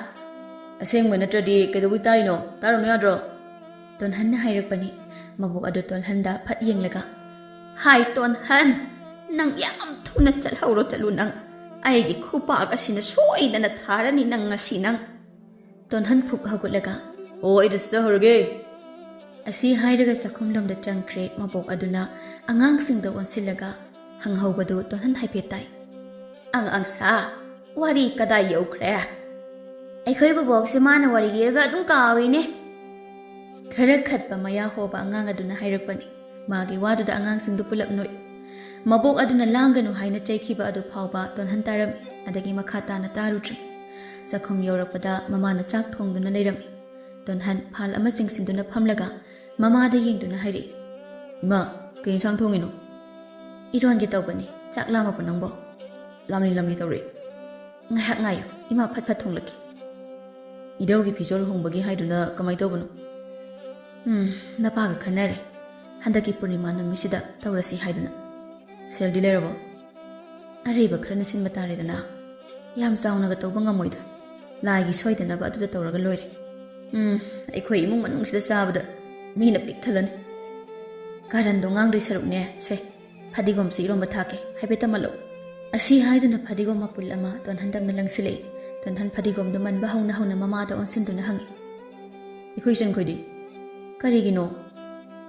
"ꯑꯁꯦꯡꯕ ꯅꯠꯇ꯭ꯔꯗꯤ ꯀꯩꯗꯧꯕꯩ ꯇꯥꯔꯤꯅꯣ? ꯇꯥꯔꯨꯅꯨ ꯌꯥꯗ꯭ꯔꯣ?" ꯇꯣꯟꯍꯟꯅ ꯍꯥꯏꯔꯛꯄꯅꯤ꯫ ꯃꯕꯣꯛ ꯑꯗꯨ ꯇꯣꯟꯍꯟꯗ ꯐꯠ ꯌꯦꯡꯂꯒ, "ꯍꯥꯏ ꯇꯣꯟꯍꯟ, ꯅꯪ ꯌꯥꯝ ꯊꯨꯅ ꯆꯠꯍꯧꯔꯣ, ꯆꯠꯂꯨ ꯅꯪ꯫ "ꯑꯩꯒꯤ ꯈꯨꯄꯥꯛ ꯑꯁꯤꯅ ꯁꯣꯏꯗꯅ ꯊꯥꯔꯅꯤ ꯅꯪ ꯉꯁꯤ ꯅꯪ!" ꯇꯣꯟꯍꯟ ꯐꯨꯛ ꯍꯧꯒꯠꯂꯒ, "ꯑꯣ, ꯑꯩꯗ ꯆꯠꯆꯍꯧꯔꯒꯦ!" ꯑꯁꯤ ꯍꯥꯏꯔꯒ ꯆꯥꯛꯈꯨꯝꯂꯣꯝꯗ ꯆꯪꯈ꯭ꯔꯦ꯫ ꯃꯕꯣꯛ ꯑꯗꯨꯅ ꯑꯉꯥꯡꯁꯤꯡꯗ ꯑꯣꯟꯁꯤꯜꯂꯒ ꯍꯪꯍꯧꯕꯗꯨ ꯇꯣꯟꯍꯟ ꯍꯥꯏꯐꯦꯠ ꯇꯥꯏ꯫ "ꯑꯉꯥꯡꯁꯥ, ꯋꯥꯔꯤ ꯀꯗꯥꯏ ꯌꯧꯈ꯭ꯔꯦ?" "ꯑꯩꯈꯣꯏ ꯕꯕꯣꯛꯁꯦ ꯃꯥꯅ ꯋꯥꯔꯤ ꯂꯤꯔꯒ ꯑꯗꯨꯝ ꯀꯥꯎꯏꯅꯦ꯫" ꯈꯔ ꯈꯠꯄ ꯃꯌꯥ ꯍꯣꯕ ꯑꯉꯥꯡ ꯑꯗꯨꯅ ꯍꯥꯏꯔꯛꯄꯅꯤ꯫ ꯃꯥꯒꯤ ꯋꯥꯗꯨꯗ ꯑꯉꯥꯡꯁꯤꯡꯗꯨ ꯄꯨꯂꯞ ꯅꯣꯛꯏ꯫ ꯃꯕꯣꯛ ꯑꯗꯨꯅ ꯂꯥꯡꯒꯅꯨ ꯍꯥꯏꯅ ꯆꯩꯈꯤꯕ ꯑꯗꯨ ꯐꯥꯎꯕ ꯇꯣꯟꯍꯟ ꯇꯥꯔꯝꯃꯤ, ꯑꯗꯒꯤ ꯃꯈꯥ ꯇꯥꯅ ꯇꯥꯔꯨꯗ꯭ꯔꯦ꯫ ꯆꯥꯛꯈꯨꯝ ꯌꯧꯔꯛꯄꯗ ꯃꯃꯥꯅ ꯆꯥꯛ ꯊꯣꯡꯗꯨꯅ ꯂꯩꯔꯝꯃꯤ꯫ ꯇꯣꯟꯍꯟ ꯐꯥꯜ ꯑꯃ ꯆꯤꯡꯁꯤꯟꯗꯨꯅ ꯐꯝꯂꯒ ꯃꯃꯥꯗ ꯌꯦꯡꯗꯨꯅ ꯍꯥꯏꯔꯛꯏ, "ꯏꯃꯥ, ꯀꯩ ꯏꯟꯁꯥꯡ ꯊꯣꯡꯉꯤꯅꯣ?" "ꯏꯔꯣꯟꯒꯦ ꯇꯧꯕꯅꯤ꯫ ꯆꯥꯛ ꯂꯥꯝꯃꯕꯣ ꯅꯪꯕꯣ?" "ꯂꯥꯝꯂꯤ ꯂꯥꯝꯂꯤ ꯇꯧꯔꯛꯏ꯫" "ꯉꯥꯏꯍꯥꯛ ꯉꯥꯏꯌꯨ, ꯏꯃꯥ ꯐꯠ ꯐꯠ ꯊꯣꯡꯂꯛꯀꯦ꯫" "ꯏꯙꯧꯒꯤ ꯐꯤꯖꯣꯜ ꯍꯣꯡꯕꯒꯤ ꯍꯥꯏꯗꯨꯅ ꯀꯃꯥꯏ ꯇꯧꯕꯅꯣ?" "ꯎꯝ, ꯅꯄꯥꯒ ꯈꯟꯅꯔꯦ꯫ ꯍꯟꯗꯛꯀꯤ ꯄꯨꯔꯅꯤꯃꯥ ꯅꯨꯃꯤꯠꯁꯤꯗ ꯇꯧꯔꯁꯤ ꯍꯥꯏꯗꯨꯅ꯫" "ꯁꯦꯜꯗꯤ ꯂꯩꯔꯕꯣ?" "ꯑꯔꯩꯕ ꯈꯔꯅ ꯁꯤꯟꯕ ꯇꯥꯔꯦꯗꯅ꯫ ꯌꯥꯝ ꯆꯥꯎꯅꯒ ꯇꯧꯕ ꯉꯝꯃꯣꯏꯗ꯫ ꯂꯥꯏꯒꯤ ꯁꯣꯏꯗꯅꯕ ꯑꯗꯨꯗ ꯇꯧꯔꯒ ꯂꯣꯏꯔꯦ꯫ ꯎꯝ, ꯑꯩꯈꯣꯏ ꯏꯃꯨꯡ ꯃꯅꯨꯡꯁꯤꯗ ꯆꯥꯕꯗ ꯃꯤꯅ ꯄꯤꯛ ꯊꯜꯂꯅꯤ꯫" "ꯀꯥꯔꯟꯗꯣ ꯉꯥꯡꯗꯣꯏ ꯁꯔꯨꯛꯅꯦ, ꯁꯦ, ꯐꯗꯤꯒꯣꯝꯁꯤ ꯏꯔꯣꯝꯕ ꯊꯥꯛꯀꯦ, ꯍꯥꯏꯐꯦꯠ ꯇꯝꯍꯜꯂꯛꯎ꯫" ꯑꯁꯤ ꯍꯥꯏꯗꯨꯅ ꯐꯗꯤꯒꯣꯝ ꯃꯄꯨꯜ ꯑꯃ ꯇꯣꯟꯍꯟ ꯇꯝꯅ ꯂꯪꯁꯤꯜꯂꯛꯏ꯫ ꯇꯣꯟꯍꯟ ꯐꯗꯤꯒꯣꯝꯗꯨ ꯃꯟꯕ ꯍꯧꯅ ꯍꯧꯅ ꯃꯃꯥꯗ ꯑꯣꯟꯁꯤꯟꯗꯨꯅ ꯍꯪꯉꯤ, "ꯑꯩꯈꯣꯏ ꯏꯆꯟꯈꯣꯏꯗꯤ?" "ꯀꯔꯤꯒꯤꯅꯣ?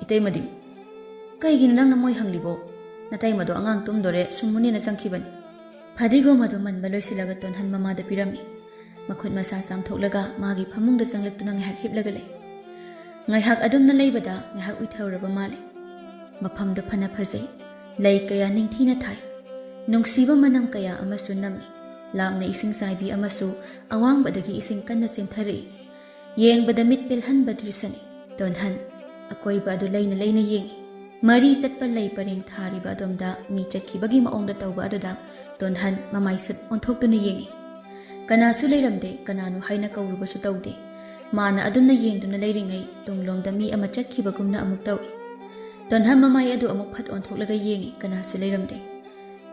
ꯏꯇꯩꯃꯗꯤ?" "ꯀꯩꯒꯤꯅꯣ ꯅꯪꯅ ꯃꯣꯏ ꯍꯪꯂꯤꯕꯣ? ꯅꯇꯩꯃꯗꯣ ꯑꯉꯥꯡ ꯇꯨꯝꯗꯣꯔꯦ, ꯁꯨꯝꯃꯨꯅꯦꯅ ꯆꯪꯈꯤꯕꯅꯤ꯫" ꯐꯗꯤꯒꯣꯝ ꯑꯗꯨ ꯃꯟꯕ ꯂꯣꯏꯁꯤꯜꯂꯒ ꯇꯣꯟꯍꯟ ꯃꯃꯥꯗ ꯄꯤꯔꯝꯃꯤ꯫ ꯃꯈꯨꯠ ꯃꯁꯥ ꯆꯥꯝꯊꯣꯛꯂꯒ ꯃꯥꯒꯤ ꯐꯃꯨꯡꯗ ꯆꯪꯂꯛꯇꯨꯅ ꯉꯥꯏꯍꯥꯛ ꯍꯤꯞꯂꯒ ꯂꯩ꯫ ꯉꯥꯏꯍꯥꯛ ꯑꯗꯨꯝꯅ ꯂꯩꯕꯗ ꯉꯥꯏꯍꯥꯛ ꯎꯏꯊꯔꯨꯔꯕ ꯃꯥꯜꯂꯦ꯫ ꯃꯐꯝꯗꯨ ꯐꯅ ꯐꯖꯩ꯫ ꯂꯩ ꯀꯌꯥ ꯅꯤꯡꯊꯤꯅ ꯊꯥꯏ꯫ ꯅꯨꯡꯁꯤꯕ ꯃꯅꯝ ꯀꯌꯥ ꯑꯃꯁꯨ ꯅꯝꯃꯤ꯫ ꯂꯥꯞꯅ ꯏꯁꯤꯡ ꯆꯥꯏꯕꯤ ꯑꯃꯁꯨ ꯑꯋꯥꯡꯕꯗꯒꯤ ꯏꯁꯤꯡ ꯀꯟꯅ ꯆꯦꯟꯊꯔꯛꯏ꯫ ꯌꯦꯡꯕꯗ ꯃꯤꯠ ꯄꯦꯜꯍꯟꯕ ꯗ꯭ꯔꯤꯁꯅꯤ꯫ ꯇꯣꯟꯍꯟ ꯑꯀꯣꯏꯕ ꯑꯗꯨ ꯂꯩꯅ ꯂꯩꯅ ꯌꯦꯡꯏ꯫ ꯃꯔꯤ ꯆꯠꯄ ꯂꯩ ꯄꯔꯦꯡ ꯊꯥꯔꯤꯕ ꯑꯗꯣꯝꯗ ꯃꯤ ꯆꯠꯈꯤꯕꯒꯤ ꯃꯑꯣꯡꯗ ꯇꯧꯕ ꯑꯗꯨꯗ ꯇꯣꯟꯍꯟ ꯃꯃꯥꯏꯁꯠ ꯑꯣꯟꯊꯣꯛꯇꯨꯅ ꯌꯦꯡꯏ꯫ ꯀꯅꯥꯁꯨ ꯂꯩꯔꯝꯗꯦ, ꯀꯅꯥꯅꯣ ꯍꯥꯏꯅ ꯀꯧꯔꯨꯕꯁꯨ ꯇꯧꯗꯦ꯫ ꯃꯥꯅ ꯑꯗꯨꯝꯅ ꯌꯦꯡꯗꯨꯅ ꯂꯩꯔꯤꯉꯩ ꯇꯨꯡꯂꯣꯝꯗ ꯃꯤ ꯑꯃ ꯆꯠꯈꯤꯕꯒꯨꯝꯅ ꯑꯃꯨꯛ ꯇꯧꯏ꯫ ꯇꯣꯟꯍꯟ ꯃꯃꯥꯏ ꯑꯗꯨ ꯑꯃꯨꯛ ꯐꯠ ꯑꯣꯟꯊꯣꯛꯂꯒ ꯌꯦꯡꯏ, ꯀꯅꯥꯁꯨ ꯂꯩꯔꯝꯗꯦ꯫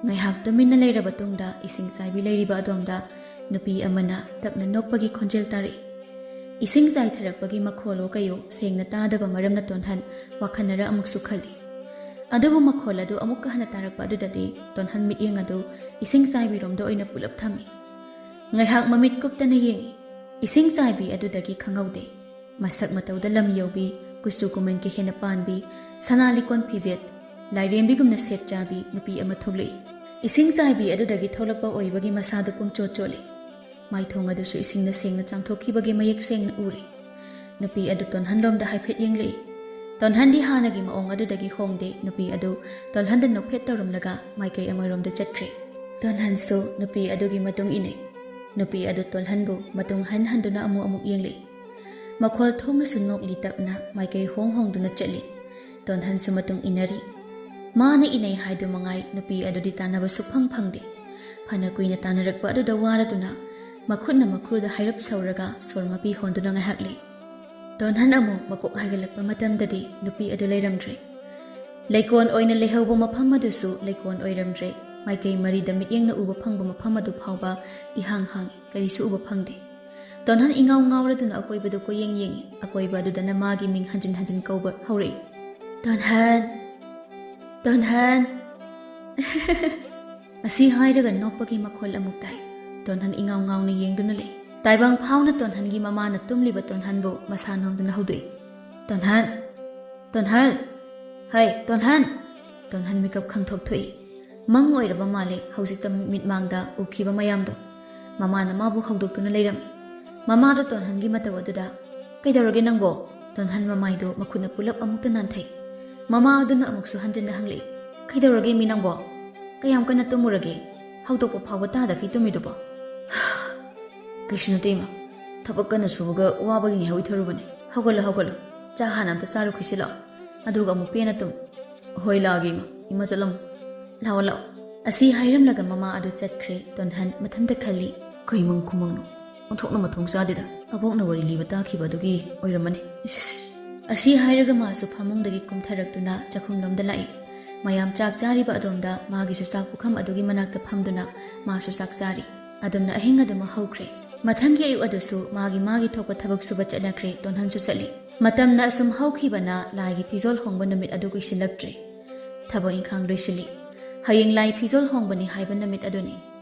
ꯉꯥꯏꯍꯥꯛ ꯇꯨꯃꯤꯟꯅ ꯂꯩꯔꯕ ꯇꯨꯡꯗ ꯏꯁꯤꯡ ꯆꯥꯏꯕꯤ ꯂꯩꯔꯤꯕ ꯑꯗꯣꯝꯗ ꯅꯨꯄꯤ ꯑꯃꯅ ꯇꯞꯅ ꯅꯣꯛꯄꯒꯤ ꯈꯣꯟꯖꯦꯜ ꯇꯥꯔꯛꯏ꯫ ꯏꯁꯤꯡ ꯆꯥꯏꯊꯔꯛꯄꯒꯤ ꯃꯈꯣꯜꯂꯣ ꯀꯩꯌꯣ ꯁꯦꯡꯅ ꯇꯥꯗꯕ ꯃꯔꯝꯅ ꯇꯣꯟꯍꯟ ꯋꯥꯈꯜꯅꯔ ꯑꯃꯨꯛꯁꯨ ꯈꯜꯂꯤ꯫ ꯑꯗꯨꯕꯨ ꯃꯈꯣꯜ ꯑꯗꯨ ꯑꯃꯨꯛꯀ ꯍꯟꯅ ꯇꯥꯔꯛꯄ ꯑꯗꯨꯗꯗꯤ ꯇꯣꯟꯍꯟ ꯃꯤꯠꯌꯦꯡ ꯑꯗꯨ ꯏꯁꯤꯡ ꯆꯥꯏꯕꯤꯔꯣꯝꯗ ꯑꯣꯏꯅ ꯄꯨꯂꯞ ꯊꯝꯃꯤ꯫ ꯉꯥꯏꯍꯥꯛ ꯃꯃꯤꯠ ꯀꯨꯞꯇꯅ ꯌꯦꯡꯉꯤ꯫ ꯏꯁꯤꯡ ꯆꯥꯏꯕꯤ ꯑꯗꯨꯗꯒꯤ ꯈꯪꯍꯧꯗꯦ꯫ ꯃꯁꯛ ꯃꯇꯧꯗ ꯂꯝ ꯌꯧꯕꯤ, ꯀꯨꯆꯨ ꯀꯨꯃꯦꯟ ꯀꯩ ꯍꯦꯟꯅ ꯄꯥꯟꯕꯤ, ꯁꯅꯥ ꯂꯤꯛꯀꯣꯟ ꯐꯤꯖꯦꯠ, ꯂꯥꯏꯔꯦꯝꯕꯤꯒꯨꯝꯅ ꯁꯦꯞ ꯆꯥꯕꯤ ꯅꯨꯄꯤ ꯑꯃ ꯊꯣꯛꯂꯛꯏ꯫ ꯏꯁꯤꯡ ꯆꯥꯏꯕꯤ ꯑꯗꯨꯗꯒꯤ ꯊꯣꯛꯂꯛꯄ ꯑꯣꯏꯕꯒꯤ ꯃꯁꯥꯗꯨ ꯄꯨꯝꯆꯣꯠ ꯆꯣꯠꯂꯤ꯫ ꯃꯥꯏꯊꯣꯡ ꯑꯗꯨꯁꯨ ꯏꯁꯤꯡꯅ ꯁꯦꯡꯅ ꯆꯥꯝꯊꯣꯛꯈꯤꯕꯒꯤ ꯃꯌꯦꯛ ꯁꯦꯡꯅ ꯎꯔꯤ꯫ ꯅꯨꯄꯤ ꯑꯗꯨ ꯇꯣꯟꯍꯟꯂꯣꯝꯗ ꯍꯥꯏꯐꯦꯠ ꯌꯦꯡꯂꯛꯏ꯫ ꯇꯣꯟꯍꯟꯗꯤ ꯍꯥꯟꯅꯒꯤ ꯃꯑꯣꯡ ꯑꯗꯨꯗꯒꯤ ꯍꯣꯡꯗꯦ꯫ ꯅꯨꯄꯤ ꯑꯗꯨ ꯇꯣꯟꯍꯟꯗ ꯅꯣꯛꯐꯦꯠ ꯇꯧꯔꯝꯂꯒ ꯃꯥꯏꯀꯩ ꯑꯃꯔꯣꯝꯗ ꯆꯠꯈ꯭ꯔꯦ꯫ ꯇꯣꯟꯍꯟꯁꯨ ꯅꯨꯄꯤ ꯑꯗꯨꯒꯤ ꯃꯇꯨꯡ ꯏꯟꯅꯩ꯫ ꯅꯨꯄꯤ ꯑꯗꯨ ꯇꯣꯟꯍꯟꯕꯨ ꯃꯇꯨꯡ ꯍꯟ ꯍꯟꯗꯨꯅ ꯑꯃꯨꯛ ꯑꯃꯨꯛ ꯌꯦꯡꯂꯛꯏ꯫ ꯃꯈꯣꯜ ꯊꯣꯛꯅꯁꯨ ꯅꯣꯛꯂꯤ꯫ ꯇꯞꯅ ꯃꯥꯏꯀꯩ ꯍꯣꯡ ꯍꯣꯡꯗꯨꯅ ꯆꯠꯂꯤ꯫ ꯇꯣꯟꯍꯟꯁꯨ ꯃꯇꯨꯡ ꯏꯟꯅꯔꯤ꯫ ꯃꯥꯅ ꯏꯅꯩ ꯍꯥꯏꯗꯨ ꯃꯉꯥꯏ ꯅꯨꯄꯤ ꯑꯗꯨꯗꯤ ꯇꯥꯟꯅꯕ ꯁꯨꯛꯐꯪ ꯐꯪꯗꯦ꯫ ꯐꯅ ꯀꯨꯏꯅ ꯇꯥꯟꯅꯔꯛꯄ ꯑꯗꯨꯗ ꯋꯥꯔꯗꯨꯅ ꯃꯈꯨꯠꯅ ꯃꯈ꯭ꯔꯨꯗ ꯍꯥꯏꯔꯞ ꯁꯧꯔꯒ ꯁꯣꯔ ꯃꯄꯤ ꯍꯣꯟꯗꯨꯅ ꯉꯥꯏꯍꯥꯛ ꯂꯩ꯫ ꯇꯣꯟꯍꯟ ꯑꯃꯨꯛ ꯃꯀꯣꯛ ꯍꯥꯏꯒꯠꯂꯛꯄ ꯃꯇꯝꯗꯗꯤ ꯅꯨꯄꯤ ꯑꯗꯨ ꯂꯩꯔꯝꯗ꯭ꯔꯦ꯫ ꯂꯩꯀꯣꯜ ꯑꯣꯏꯅ ꯂꯩꯍꯧꯕ ꯃꯐꯝ ꯑꯗꯨꯁꯨ ꯂꯩꯀꯣꯜ ꯑꯣꯏꯔꯝꯗ꯭ꯔꯦ꯫ ꯃꯥꯏꯀꯩ ꯃꯔꯤꯗ ꯃꯤꯠꯌꯦꯡꯅ ꯎꯕ ꯐꯪꯕ ꯃꯐꯝ ꯑꯗꯨ ꯐꯥꯎꯕ ꯏꯍꯥꯡ ꯍꯥꯡꯏ, ꯀꯔꯤꯁꯨ ꯎꯕ ꯐꯪꯗꯦ꯫ ꯇꯣꯟꯍꯟ ꯏꯉꯥꯎ ꯉꯥꯎꯔꯗꯨꯅ ꯑꯀꯣꯏꯕꯗꯨ ꯀꯣꯏꯌꯦꯡ ꯌꯦꯡꯏ꯫ ꯑꯀꯣꯏꯕ ꯑꯗꯨꯗꯅ ꯃꯥꯒꯤ ꯃꯤꯡ ꯍꯟꯖꯤꯟ ꯍꯟꯖꯤꯟ ꯀꯧꯕ ꯍꯧꯔꯛꯏ꯫ "ꯇꯣꯟꯍꯟ! ꯇꯣꯟꯍꯟ!" ꯑꯁꯤ ꯍꯥꯏꯔꯒ ꯅꯣꯛꯄꯒꯤ ꯃꯈꯣꯜ ꯑꯃꯨꯛ ꯇꯥꯏ꯫ ꯇꯣꯟꯍꯟ ꯏꯉꯥꯎ ꯉꯥꯎꯅ ꯌꯦꯡꯗꯨꯅ ꯂꯩ꯫ ꯇꯥꯏꯕꯪ ꯐꯥꯎꯅ ꯇꯣꯟꯍꯟꯒꯤ ꯃꯃꯥꯅ ꯇꯨꯝꯂꯤꯕ ꯇꯣꯟꯍꯟꯕꯨ ꯃꯁꯥ ꯅꯣꯝꯗꯨꯅ ꯍꯧꯗꯣꯛꯏ꯫ "ꯇꯣꯟꯍꯟ! ꯇꯣꯟꯍꯟ! ꯍꯩ, ꯇꯣꯟꯍꯟ!" ꯇꯣꯟꯍꯟ ꯃꯤꯀꯞ ꯈꯪꯊꯣꯛ ꯊꯣꯛꯏ꯫ ꯃꯪ ꯑꯣꯏꯔꯕ ꯃꯥꯜꯂꯦ ꯍꯧꯖꯤꯛꯇ ꯃꯤꯠꯃꯥꯡꯗ ꯎꯈꯤꯕ ꯃꯌꯥꯝꯗꯣ꯫ ꯃꯃꯥꯅ ꯃꯥꯕꯨ ꯍꯧꯗꯣꯛꯇꯨꯅ ꯂꯩꯔꯝꯃꯤ꯫ ꯃꯃꯥꯗꯣ ꯇꯣꯟꯍꯟꯒꯤ ꯃꯇꯧ ꯑꯗꯨꯗ, "ꯀꯩꯗꯧꯔꯒꯦ ꯅꯪꯕꯣ?" ꯇꯣꯟꯍꯟ ꯃꯃꯥꯏꯗꯣ ꯃꯈꯨꯠꯅ ꯄꯨꯂꯞ ꯑꯃꯨꯛꯇ ꯅꯥꯟꯊꯩ꯫ ꯃꯃꯥ ꯑꯗꯨꯅ ꯑꯃꯨꯛꯁꯨ ꯍꯟꯖꯤꯟꯅ ꯍꯪꯂꯛꯏ, "ꯀꯩꯗꯧꯔꯒꯦ ꯃꯤ ꯅꯪꯕꯣ? ꯀꯌꯥꯝ ꯀꯟꯅ ꯇꯨꯝꯃꯨꯔꯒꯦ? ꯍꯧꯗꯣꯛꯄ ꯐꯥꯎꯕ ꯇꯥꯗꯈꯩ ꯇꯨꯝꯃꯤꯗꯨꯕꯣ?" "ꯀꯩꯁꯨ ꯅꯠꯇꯦ ꯏꯃꯥ, ꯊꯕꯛ ꯀꯟꯅ ꯁꯨꯕꯒ ꯋꯥꯕꯒꯤ ꯉꯥꯏꯍꯥꯛ ꯎꯏꯊꯔꯨꯕꯅꯦ꯫ ꯍꯧꯒꯠꯂꯣ, ꯍꯧꯒꯠꯂꯣ, ꯆꯥ ꯍꯥꯟꯅ ꯑꯝꯇ ꯆꯥꯔꯨꯈꯤꯁꯤ ꯂꯥꯛꯑꯣ, ꯑꯗꯨꯒ ꯑꯃꯨꯛ ꯄꯦꯟꯅ ꯇꯨꯝ꯫" "ꯍꯣꯏ, ꯂꯥꯛꯑꯒꯦ ꯏꯃꯥ, ꯏꯃꯥ ꯆꯠꯂꯝꯃꯣ, ꯂꯥꯛꯑꯣ, ꯂꯥꯛꯑꯣ꯫" ꯑꯁꯤ ꯍꯥꯏꯔꯝꯂꯒ ꯃꯃꯥ ꯑꯗꯨ ꯆꯠꯈ꯭ꯔꯦ꯫ ꯇꯣꯟꯍꯟ ꯃꯊꯟꯇ ꯈꯜꯂꯤ, "ꯀꯩ ꯃꯪ ꯈꯨꯃꯪꯅꯣ? ꯑꯣꯟꯊꯣꯛꯅ ꯃꯊꯣꯡ ꯆꯥꯗꯦꯗ꯫ ꯑꯕꯣꯛꯅ ꯋꯥꯔꯤ ꯂꯤꯕ ꯇꯥꯈꯤꯕ ꯑꯗꯨꯒꯤ ꯑꯣꯏꯔꯝꯃꯅꯤ꯫ ꯏꯁ!" ꯑꯁꯤ ꯍꯥꯏꯔꯒ ꯃꯥꯁꯨ ꯐꯃꯨꯡꯗꯒꯤ ꯀꯨꯝꯊꯔꯛꯇꯨꯅ ꯆꯥꯛꯈꯨꯝꯂꯣꯝꯗ ꯂꯥꯛꯏ꯫ ꯃꯌꯥꯝ ꯆꯥꯛ ꯆꯥꯔꯤꯕ ꯑꯗꯣꯝꯗ ꯃꯥꯒꯤꯁꯨ ꯆꯥꯛ ꯄꯨꯈꯝ ꯑꯗꯨꯒꯤ ꯃꯅꯥꯛꯇ ꯐꯝꯗꯨꯅ ꯃꯥꯁꯨ ꯆꯥꯛ ꯆꯥꯔꯤ꯫ ꯑꯗꯨꯝꯅ ꯑꯍꯤꯡ ꯑꯗꯨꯃꯛ ꯍꯧꯈ꯭ꯔꯦ꯫ ꯃꯊꯪꯒꯤ ꯑꯌꯨꯛ ꯑꯗꯨꯁꯨ ꯃꯥꯒꯤ ꯃꯥꯒꯤ ꯊꯣꯛꯄ ꯊꯕꯛ ꯁꯨꯕ ꯆꯠꯅꯈ꯭ꯔꯦ꯫ ꯇꯣꯟꯍꯟꯁꯨ ꯆꯠꯂꯤ꯫ ꯃꯇꯝꯅ ꯑꯁꯨꯝ ꯍꯧꯈꯤꯕꯅ ꯂꯥꯏꯒꯤ ꯐꯤꯖꯣꯜ ꯍꯣꯡꯕ ꯅꯨꯃꯤꯠ ꯑꯗꯨ ꯀꯨꯏꯁꯤꯜꯂꯛꯇ꯭ꯔꯦ꯫ ꯊꯕꯛ ꯏꯪꯈꯥꯡ ꯂꯣꯏꯁꯤꯜꯂꯤ꯫ ꯍꯌꯦꯡ ꯂꯥꯏ ꯐꯤꯖꯣꯜ ꯍꯣꯡꯕꯅꯤ ꯍꯥꯏꯕ ꯅꯨꯃꯤꯠ ꯑꯗꯨꯅꯤ꯫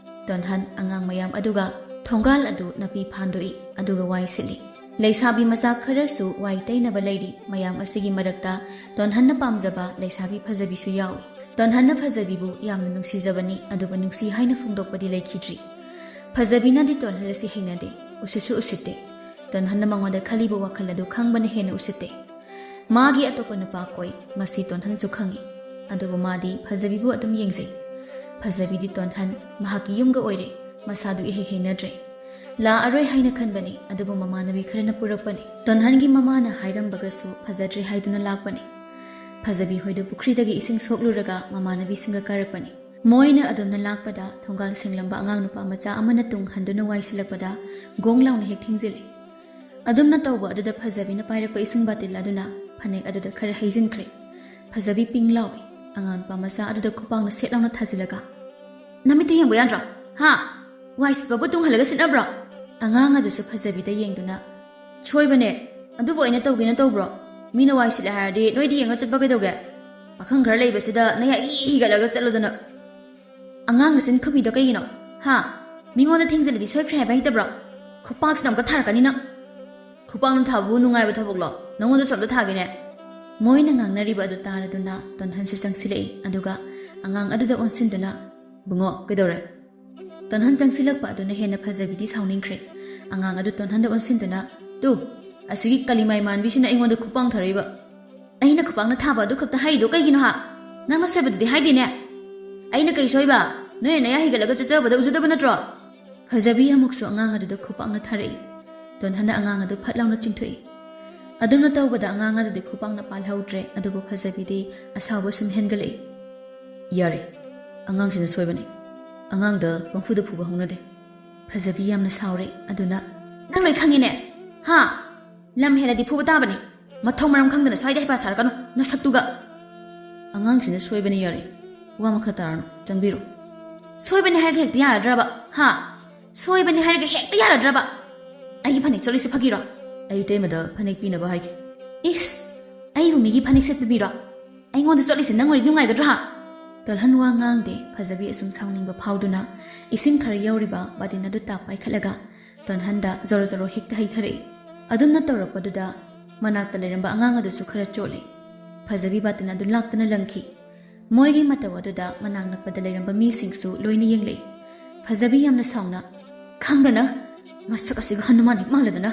ꯇꯣꯟꯍꯟ ꯑꯉꯥꯡ ꯃꯌꯥꯝ ꯑꯗꯨꯒ ꯊꯣꯡꯒꯥꯜ ꯑꯗꯨ ꯅꯥꯄꯤ ꯐꯥꯟꯗꯣꯛꯏ, ꯑꯗꯨꯒ ꯋꯥꯏ ꯁꯤꯠꯂꯤ꯫ ꯂꯩꯁꯥꯕꯤ ꯃꯆꯥ ꯈꯔꯁꯨ ꯋꯥꯏ ꯇꯩꯅꯕ ꯂꯩꯔꯤ꯫ ꯃꯌꯥꯝ ꯑꯁꯤꯒꯤ ꯃꯔꯛꯇ ꯇꯣꯟꯍꯟꯅ ꯄꯥꯝꯖꯕ ꯂꯩꯁꯥꯕꯤ ꯐꯖꯕꯤꯁꯨ ꯌꯥꯎꯏ꯫ ꯇꯣꯟꯍꯟꯅ ꯐꯖꯕꯤꯕꯨ ꯌꯥꯝꯅ ꯅꯨꯡꯁꯤꯖꯕꯅꯤ, ꯑꯗꯨꯕꯨ ꯅꯨꯡꯁꯤ ꯍꯥꯏꯅ ꯐꯣꯡꯗꯣꯛꯄꯗꯤ ꯂꯩꯈꯤꯗ꯭ꯔꯤ꯫ ꯐꯖꯕꯤꯅꯗꯤ ꯇꯣꯟꯍꯟ ꯑꯁꯤ ꯍꯩꯅꯗꯦ, ꯎꯁꯤꯠꯁꯨ ꯎꯁꯤꯠꯇꯦ꯫ ꯇꯣꯟꯍꯟꯅ ꯃꯉꯣꯟꯗ ꯈꯜꯂꯤꯕ ꯋꯥꯈꯜ ꯑꯗꯨ ꯈꯪꯕꯅ ꯍꯦꯟꯅ ꯎꯁꯤꯠꯇꯦ꯫ ꯃꯥꯒꯤ ꯑꯇꯣꯞꯄ ꯅꯨꯄꯥ ꯀꯣꯏ, ꯃꯁꯤ ꯇꯣꯟꯍꯟꯁꯨ ꯈꯪꯏ꯫ ꯑꯗꯨꯕꯨ ꯃꯥꯗꯤ ꯐꯖꯕꯤꯕꯨ ꯑꯗꯨꯝ ꯌꯦꯡꯖꯩ꯫ ꯐꯖꯕꯤꯗꯤ ꯇꯣꯟꯍꯟ ꯃꯍꯥꯛꯀꯤ ꯌꯨꯝꯒ ꯑꯣꯏꯔꯦ, ꯃꯁꯥꯗꯨ ꯏꯍꯩ ꯍꯩꯅꯗ꯭ꯔꯦ꯫ ꯂꯥꯛꯑꯔꯣꯏ ꯍꯥꯏꯅ ꯈꯟꯕꯅꯤ, ꯑꯗꯨꯕꯨ ꯃꯃꯥꯟꯅꯕꯤ ꯈꯔꯅ ꯄꯨꯔꯛꯄꯅꯤ꯫ ꯇꯣꯟꯍꯟꯒꯤ ꯃꯃꯥꯅ ꯍꯥꯏꯔꯝꯕꯒꯁꯨ ꯐꯖꯗ꯭ꯔꯦ ꯍꯥꯏꯗꯨꯅ ꯂꯥꯛꯄꯅꯤ꯫ ꯐꯖꯕꯤ ꯍꯣꯏꯗꯨ ꯄꯨꯈ꯭ꯔꯤꯗꯒꯤ ꯏꯁꯤꯡ ꯁꯣꯛꯂꯨꯔꯒ ꯃꯃꯥꯟꯅꯕꯤꯁꯤꯡꯒ ꯀꯥꯔꯛꯄꯅꯤ꯫ ꯃꯣꯏꯅ ꯑꯗꯨꯝꯅ ꯂꯥꯛꯄꯗ ꯊꯣꯡꯒꯥꯜ ꯁꯦꯡꯂꯝꯕ ꯑꯉꯥꯡ ꯅꯨꯄꯥ ꯃꯆꯥ ꯑꯃꯅ ꯇꯨꯡ ꯍꯟꯗꯨꯅ ꯋꯥꯏꯁꯤꯜꯂꯛꯄꯗ ꯒꯣꯡ ꯂꯥꯎꯅ ꯍꯦꯛ ꯊꯤꯡꯖꯤꯜꯂꯤ꯫ ꯑꯗꯨꯝꯅ ꯇꯧꯕ ꯑꯗꯨꯗ ꯐꯖꯕꯤꯅ ꯄꯥꯏꯔꯛꯄ ꯏꯁꯤꯡ ꯕꯥꯇꯤꯜ ꯑꯗꯨꯅ ꯐꯅꯦꯛ ꯑꯗꯨꯗ ꯈꯔ ꯍꯩꯖꯤꯟꯈ꯭ꯔꯦ꯫ ꯐꯖꯕꯤ ꯄꯤꯡ ꯂꯥꯎꯏ꯫ ꯑꯉꯥꯡ ꯅꯨꯄꯥ ꯃꯆꯥ ꯑꯗꯨꯗ ꯈꯨꯄꯥꯛꯅ ꯁꯦꯠ ꯂꯥꯎꯅ ꯊꯥꯖꯤꯜꯂꯒ, "ꯅꯃꯤꯠꯇ ꯌꯦꯡꯕ ꯌꯥꯗ꯭ꯔꯣ? ꯍꯥ? ꯋꯥꯏ ꯁꯤꯠꯄꯕꯨ ꯇꯨꯡꯍꯜꯂꯒ ꯁꯤꯠꯅꯕ꯭ꯔꯣ?" ꯑꯉꯥꯡ ꯑꯗꯨꯁꯨ ꯐꯖꯕꯤꯗ ꯌꯦꯡꯗꯨꯅ, "ꯁꯣꯏꯕꯅꯦ, ꯑꯗꯨꯕꯨ ꯑꯩꯅ ꯇꯧꯒꯦꯅ ꯇꯧꯕ꯭ꯔꯣ? ꯃꯤꯅ ꯋꯥꯏ ꯁꯤꯠꯂꯦ ꯍꯥꯏꯔꯗꯤ ꯅꯣꯏꯗꯤ ꯌꯦꯡꯉ ꯆꯠꯄ ꯀꯩꯗꯧꯒꯦ? ꯄꯥꯈꯪ ꯈꯔ ꯂꯩꯕꯁꯤꯗ ꯅꯌꯥ ꯍꯤ ꯍꯤꯒꯠꯂꯒ ꯆꯠꯂꯗꯅ꯫ ꯑꯉꯥꯡ ꯅꯆꯤꯟ ꯈꯨꯝꯃꯤꯗꯣ ꯀꯩꯒꯤꯅꯣ? ꯍꯥ? ꯃꯤꯉꯣꯟꯗ ꯊꯦꯡꯖꯤꯜꯂꯗꯤ ꯁꯣꯏꯈ꯭ꯔꯦ ꯍꯥꯏꯕ ꯍꯩꯇꯕ꯭ꯔꯣ? ꯈꯨꯄꯥꯛꯁꯤꯅ ꯑꯃꯨꯛꯀ ꯊꯥꯔꯛꯀꯅꯤ ꯅꯪ꯫ ꯈꯨꯄꯥꯛꯅ ꯊꯥꯕꯕꯨ ꯅꯨꯡꯉꯥꯏꯕ ꯊꯕꯛꯂꯣ? ꯅꯪꯉꯣꯟꯗꯁꯨ ꯑꯝꯇ ꯊꯥꯒꯦꯅꯦ?" ꯃꯣꯏꯅ ꯉꯥꯡꯅꯔꯤꯕ ꯑꯗꯨ ꯇꯥꯔꯗꯨꯅ ꯇꯣꯟꯍꯟꯁꯨ ꯆꯪꯁꯤꯜꯂꯛꯏ, ꯑꯗꯨꯒ ꯑꯉꯥꯡ ꯑꯗꯨꯗ ꯑꯣꯟꯁꯤꯟꯗꯨꯅ, "ꯕꯨꯡꯉꯣ, ꯀꯩꯗꯧꯔꯦ?" ꯇꯣꯟꯍꯟ ꯆꯪꯁꯤꯜꯂꯛꯄ ꯑꯗꯨꯅ ꯍꯦꯟꯅ ꯐꯖꯕꯤꯗꯤ ꯁꯥꯎꯅꯤꯡꯈ꯭ꯔꯦ꯫ ꯑꯉꯥꯡ ꯑꯗꯨ ꯇꯣꯟꯍꯟꯗ ꯑꯣꯟꯁꯤꯟꯗꯨꯅ, "ꯇꯨ, ꯑꯁꯤꯒꯤ ꯀꯂꯤꯃꯥꯏ ꯃꯥꯟꯕꯤꯁꯤꯅ ꯑꯩꯉꯣꯟꯗ ꯈꯨꯄꯥꯡ ꯊꯥꯔꯛꯏꯕ꯫ ꯑꯩꯅ ꯈꯨꯄꯥꯛꯅ ꯊꯥꯕ ꯑꯗꯨ ꯈꯛꯇ ꯍꯥꯏꯔꯤꯗꯣ ꯀꯩꯒꯤꯅꯣ ꯍꯥ? ꯅꯪꯅ ꯁꯣꯏꯕꯗꯨꯗꯤ ꯍꯥꯏꯗꯦꯅꯦ꯫ ꯑꯩꯅ ꯀꯩ ꯁꯣꯏꯕ? ꯅꯣꯏꯅ ꯅꯌꯥ ꯍꯤꯒꯠꯂꯒ ꯆꯠꯆꯕꯗ ꯎꯖꯗꯕ ꯅꯠꯇ꯭ꯔꯣ?" ꯐꯖꯕꯤ ꯑꯃꯨꯛꯁꯨ ꯑꯉꯥꯡ ꯑꯗꯨꯗ ꯈꯨꯄꯥꯛꯅ ꯊꯥꯔꯛꯏ꯫ ꯇꯣꯟꯍꯟꯅ ꯑꯉꯥꯡ ꯑꯗꯨ ꯐꯠ ꯂꯥꯎꯅ ꯆꯤꯡꯊꯣꯛꯏ꯫ ꯑꯗꯨꯝꯅ ꯇꯧꯕꯗ ꯑꯉꯥꯡ ꯑꯗꯨꯗꯤ ꯈꯨꯄꯥꯛꯅ ꯄꯥꯜꯍꯧꯗ꯭ꯔꯦ, ꯑꯗꯨꯕꯨ ꯐꯖꯕꯤꯗꯤ ꯑꯁꯥꯎꯕ ꯁꯨꯝ ꯍꯦꯟꯒꯠꯂꯛꯏ꯫ "ꯌꯥꯔꯦ, ꯑꯉꯥꯡꯁꯤꯅ ꯁꯣꯏꯕꯅꯤ꯫ ꯑꯉꯥꯡꯗ ꯄꯪꯐꯨꯗ ꯐꯨꯕ ꯍꯧꯅꯗꯦ꯫" ꯐꯖꯕꯤ ꯌꯥꯝꯅ ꯁꯥꯎꯔꯦ, ꯑꯗꯨꯅ, "ꯅꯪ ꯂꯣꯏ ꯈꯪꯉꯤꯅꯦ, ꯍꯥ? ꯂꯝ ꯍꯦꯜꯂꯗꯤ ꯐꯨꯕ ꯇꯥꯕꯅꯤ꯫ ꯃꯊꯧ ꯃꯔꯝ ꯈꯪꯗꯅ ꯁ꯭ꯋꯥꯏꯗ ꯍꯩꯄꯥ ꯁꯥꯔꯛꯀꯅꯨ, ꯅꯁꯛꯇꯨꯒ꯫" "ꯑꯉꯥꯡꯁꯤꯅ ꯁꯣꯏꯕꯅꯤ, ꯌꯥꯔꯦ꯫ ꯋꯥ ꯃꯈꯥ ꯇꯥꯔꯅꯨ, ꯆꯪꯕꯤꯔꯣ꯫" "ꯁꯣꯏꯕꯅꯤ ꯍꯥꯏꯔꯒ ꯍꯦꯛꯇ ꯌꯥꯔꯗ꯭ꯔꯕ, ꯍꯥ? ꯁꯣꯏꯕꯅꯤ ꯍꯥꯏꯔꯒ ꯍꯦꯛꯇ ꯌꯥꯔꯗ꯭ꯔꯕ? ꯑꯩꯒꯤ ꯐꯅꯦꯛ ꯆꯣꯠꯂꯤꯁꯤ ꯐꯥꯒꯤꯔꯣ?" "ꯑꯩ ꯏꯇꯩꯃꯗ ꯐꯅꯦꯛ ꯄꯤꯅꯕ ꯍꯥꯏꯒꯦ꯫" "ꯏꯁ, ꯑꯩꯕꯨ ꯃꯤꯒꯤ ꯐꯅꯦꯛ ꯁꯦꯠꯄ ꯃꯤꯔꯣ? ꯑꯩꯉꯣꯟꯗ ꯆꯣꯠꯂꯤꯁꯦ ꯅꯪ ꯑꯣꯏꯔꯗꯤ ꯅꯨꯡꯉꯥꯏꯒꯗ꯭ꯔꯥ, ꯍꯥ? ꯇꯣꯟꯍꯟ ꯋꯥ ꯉꯥꯡꯗꯦ꯫ ꯐꯖꯕꯤ ꯑꯁꯨꯝ ꯁꯥꯎꯅꯤꯡꯕ ꯐꯥꯎꯗꯨꯅ ꯏꯁꯤꯡ ꯈꯔ ꯌꯥꯎꯔꯤꯕ ꯕꯥꯇꯤꯟ ꯑꯗꯨ ꯇꯥꯞ ꯄꯥꯏꯈꯠꯂꯒ ꯇꯣꯟꯍꯟꯗ ꯖꯣꯔꯣ ꯖꯣꯔꯣ ꯍꯦꯛꯇ ꯍꯩꯊꯔꯛꯏ꯫ ꯑꯗꯨꯝꯅ ꯇꯧꯔꯛꯄꯗꯨꯗ ꯃꯅꯥꯛꯇ ꯂꯩꯔꯝꯕ ꯑꯉꯥꯡ ꯑꯗꯨꯁꯨ ꯈꯔ ꯆꯣꯠꯂꯤ꯫ ꯐꯖꯕꯤ ꯕꯥꯇꯤꯟ ꯑꯗꯨ ꯂꯥꯛꯇꯨꯅ ꯂꯪꯈꯤ꯫ ꯃꯣꯏꯒꯤ ꯃꯇꯧ ꯑꯗꯨꯗ ꯃꯅꯥꯛ ꯅꯛꯄꯗ ꯂꯩꯔꯝꯕ ꯃꯤꯁꯤꯡꯁꯨ ꯂꯣꯏꯅ ꯌꯦꯡꯂꯛꯏ꯫ ꯐꯖꯕꯤ ꯌꯥꯝꯅ ꯁꯥꯎꯅ, "ꯈꯪꯕ꯭ꯔꯥ ꯅꯪ? ꯃꯁꯛ ꯑꯁꯤꯒ ꯍꯅꯨꯃꯥꯟ ꯍꯦꯛ ꯃꯥꯜꯂꯗꯅ!"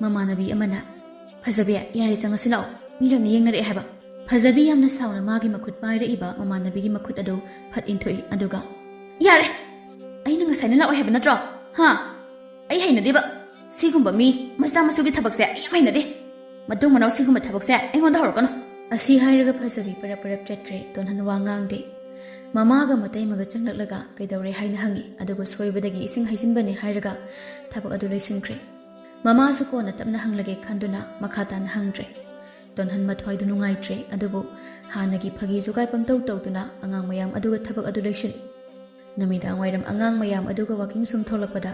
ꯃꯃꯥꯟꯅꯕꯤ ꯑꯃꯅ, "ꯐꯖꯕꯤ, ꯌꯥꯔꯦ, ꯆꯪꯉꯁꯤ ꯂꯥꯛꯑꯣ, ꯃꯤ ꯂꯣꯏꯅ ꯌꯦꯡꯅꯔꯛꯑꯦ ꯍꯥꯏꯕ꯫" ꯐꯖꯕꯤ ꯌꯥꯝꯅ ꯁꯥꯎꯅ ꯃꯥꯒꯤ ꯃꯈꯨꯠ ꯄꯥꯏꯔꯛꯏꯕ ꯃꯃꯥꯟꯅꯕꯤꯒꯤ ꯃꯈꯨꯠ ꯑꯗꯨ ꯐꯠ ꯏꯟꯊꯣꯛꯏ, ꯑꯗꯨꯒ, "ꯌꯥꯔꯦ! ꯑꯩꯅ ꯉꯁꯥꯏꯅ ꯂꯥꯛꯑꯣꯏ ꯍꯥꯏꯕ ꯅꯠꯇ꯭ꯔꯣ? ꯍꯥ? ꯑꯩ ꯍꯩꯅꯗꯦꯕ ꯁꯤꯒꯨꯝꯕ ꯃꯤ ꯃꯆꯥ ꯃꯁꯨꯒꯤ ꯊꯕꯛꯁꯦ꯫ ꯑꯩ ꯌꯥꯝ ꯍꯩꯅꯗꯦ꯫ ꯃꯇꯨꯡ ꯃꯅꯥꯎ ꯁꯤꯒꯨꯝꯕ ꯊꯕꯛꯁꯦ ꯑꯩꯉꯣꯟꯗ ꯍꯧꯔꯛꯀꯅꯨ꯫" ꯑꯁꯤ ꯍꯥꯏꯔꯒ ꯐꯖꯕꯤ ꯄꯔꯞ ꯄꯔꯞ ꯆꯠꯈ꯭ꯔꯦ꯫ ꯇꯣꯟꯍꯟ ꯋꯥ ꯉꯥꯡꯗꯦ꯫ ꯃꯃꯥꯒ ꯃꯇꯩꯃꯒ ꯆꯪꯂꯛꯂꯒ "ꯀꯩꯗꯧꯔꯦ?" ꯍꯥꯏꯅ ꯍꯪꯉꯤ꯫ ꯑꯗꯨꯕꯨ ꯁꯣꯏꯕꯗꯒꯤ ꯏꯁꯤꯡ ꯍꯩꯖꯤꯟꯕꯅꯤ ꯍꯥꯏꯔꯒ ꯊꯕꯛ ꯑꯗꯨ ꯂꯣꯏꯁꯤꯟꯈ꯭ꯔꯦ꯫ ꯃꯃꯥꯁꯨ ꯀꯣꯟꯅ ꯇꯞꯅ ꯍꯪꯂꯒꯦ ꯈꯟꯗꯨꯅ ꯃꯈꯥ ꯇꯥꯅ ꯍꯪꯗ꯭ꯔꯦ꯫ ꯇꯣꯟꯍꯟ ꯃꯊ꯭ꯋꯥꯏꯗꯨ ꯅꯨꯡꯉꯥꯏꯇ꯭ꯔꯦ, ꯑꯗꯨꯕꯨ ꯍꯥꯟꯅꯒꯤ ꯐꯥꯒꯤ ꯖꯨꯒꯥꯏ ꯄꯪꯇꯧ ꯇꯧꯗꯨꯅ ꯑꯉꯥꯡ ꯃꯌꯥꯝ ꯑꯗꯨꯒ ꯊꯕꯛ ꯑꯗꯨ ꯂꯣꯏꯁꯤꯜꯂꯤ꯫ ꯅꯨꯃꯤꯗꯥꯡ ꯋꯥꯏꯔꯝ ꯑꯉꯥꯡ ꯃꯌꯥꯝ ꯑꯗꯨꯒ ꯋꯥꯀꯤꯡ ꯁꯨꯝ ꯊꯣꯛꯂꯛꯄꯗ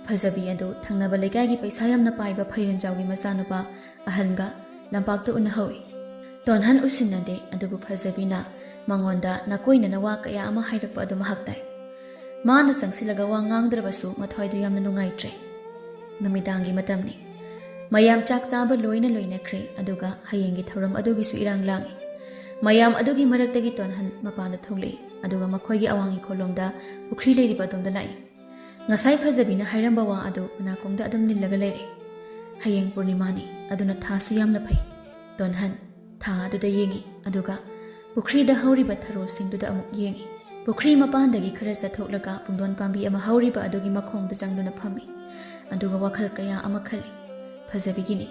ꯐꯖꯕꯤ ꯑꯗꯨ ꯊꯪꯅꯕ ꯂꯩꯀꯥꯏꯒꯤ ꯄꯩꯁꯥ ꯌꯥꯝꯅ ꯄꯥꯏꯕ ꯐꯩꯔꯦꯟꯖꯥꯎꯒꯤ ꯃꯆꯥꯅꯨꯄꯥ ꯑꯍꯟꯒ ꯂꯝꯄꯥꯛꯇ ꯎꯅꯍꯧꯏ꯫ ꯇꯣꯟꯍꯟ ꯎꯁꯤꯟꯅꯗꯦ, ꯑꯗꯨꯕꯨ ꯐꯖꯕꯤꯅ ꯃꯉꯣꯟꯗ ꯅꯥꯀꯣꯏꯅꯅ ꯋꯥ ꯀꯌꯥ ꯑꯃ ꯍꯥꯏꯔꯛꯄ ꯑꯗꯨ ꯃꯍꯥꯛ ꯇꯥꯏ꯫ ꯃꯥꯅ ꯆꯪꯁꯤꯜꯂꯒ ꯋꯥ ꯉꯥꯡꯗ꯭ꯔꯕꯁꯨ ꯃꯊ꯭ꯋꯥꯏꯗꯨ ꯌꯥꯝꯅ ꯅꯨꯡꯉꯥꯏꯇ꯭ꯔꯦ꯫ ꯅꯨꯃꯤꯗꯥꯡꯒꯤ ꯃꯇꯝꯅꯤ꯫ ꯃꯌꯥꯝ ꯆꯥꯛ ꯆꯥꯕ ꯂꯣꯏꯅ ꯂꯣꯏꯅꯈ꯭ꯔꯦ, ꯑꯗꯨꯒ ꯍꯌꯦꯡꯒꯤ ꯊꯧꯔꯝ ꯑꯗꯨꯒꯤꯁꯨ ꯏꯔꯥꯡ ꯂꯥꯡꯏ꯫ ꯃꯌꯥꯝ ꯑꯗꯨꯒꯤ ꯃꯔꯛꯇꯒꯤ ꯇꯣꯟꯍꯟ ꯃꯄꯥꯟꯗ ꯊꯣꯛꯂꯛꯏ, ꯑꯗꯨꯒ ꯃꯈꯣꯏꯒꯤ ꯑꯋꯥꯡ ꯏꯪꯈꯣꯜꯂꯣꯝꯗ ꯄꯨꯈ꯭ꯔꯤ ꯂꯩꯔꯤꯕ ꯑꯗꯣꯝꯗ ꯂꯥꯛꯏ꯫ ꯉꯁꯥꯏ ꯐꯖꯕꯤꯅ ꯍꯥꯏꯔꯝꯕ ꯋꯥ ꯑꯗꯨ ꯃꯅꯥꯀꯣꯡꯗ ꯑꯗꯨꯝ ꯅꯤꯜꯂꯒ ꯂꯩꯔꯦ꯫ ꯍꯌꯦꯡ ꯄꯨꯔꯅꯤꯃꯥꯅꯤ, ꯑꯗꯨꯅ ꯊꯥꯁꯨ ꯌꯥꯝꯅ ꯐꯩ꯫ ꯇꯣꯟꯍꯟ ꯊꯥ ꯑꯗꯨꯗ ꯌꯦꯡꯉꯤ, ꯑꯗꯨꯒ ꯄꯨꯈ꯭ꯔꯤꯗ ꯍꯧꯔꯤꯕ ꯊꯔꯣꯁꯤꯡꯗꯨꯗ ꯑꯃꯨꯛ ꯌꯦꯡꯉꯤ꯫ ꯄꯨꯈ꯭ꯔꯤ ꯃꯄꯥꯟꯗꯒꯤ ꯈꯔ ꯆꯠꯊꯣꯛꯂꯒ ꯄꯨꯡꯗꯣꯟ ꯄꯥꯝꯕꯤ ꯑꯃ ꯍꯧꯔꯤꯕ ꯑꯗꯨꯒꯤ ꯃꯈꯣꯡꯗ ꯆꯪꯗꯨꯅ ꯐꯝꯃꯤ, ꯑꯗꯨꯒ ꯋꯥꯈꯜ ꯀꯌꯥ ꯑꯃ ꯈꯜꯂꯤ꯫ ꯐꯖꯕꯤꯒꯤꯅꯤ꯫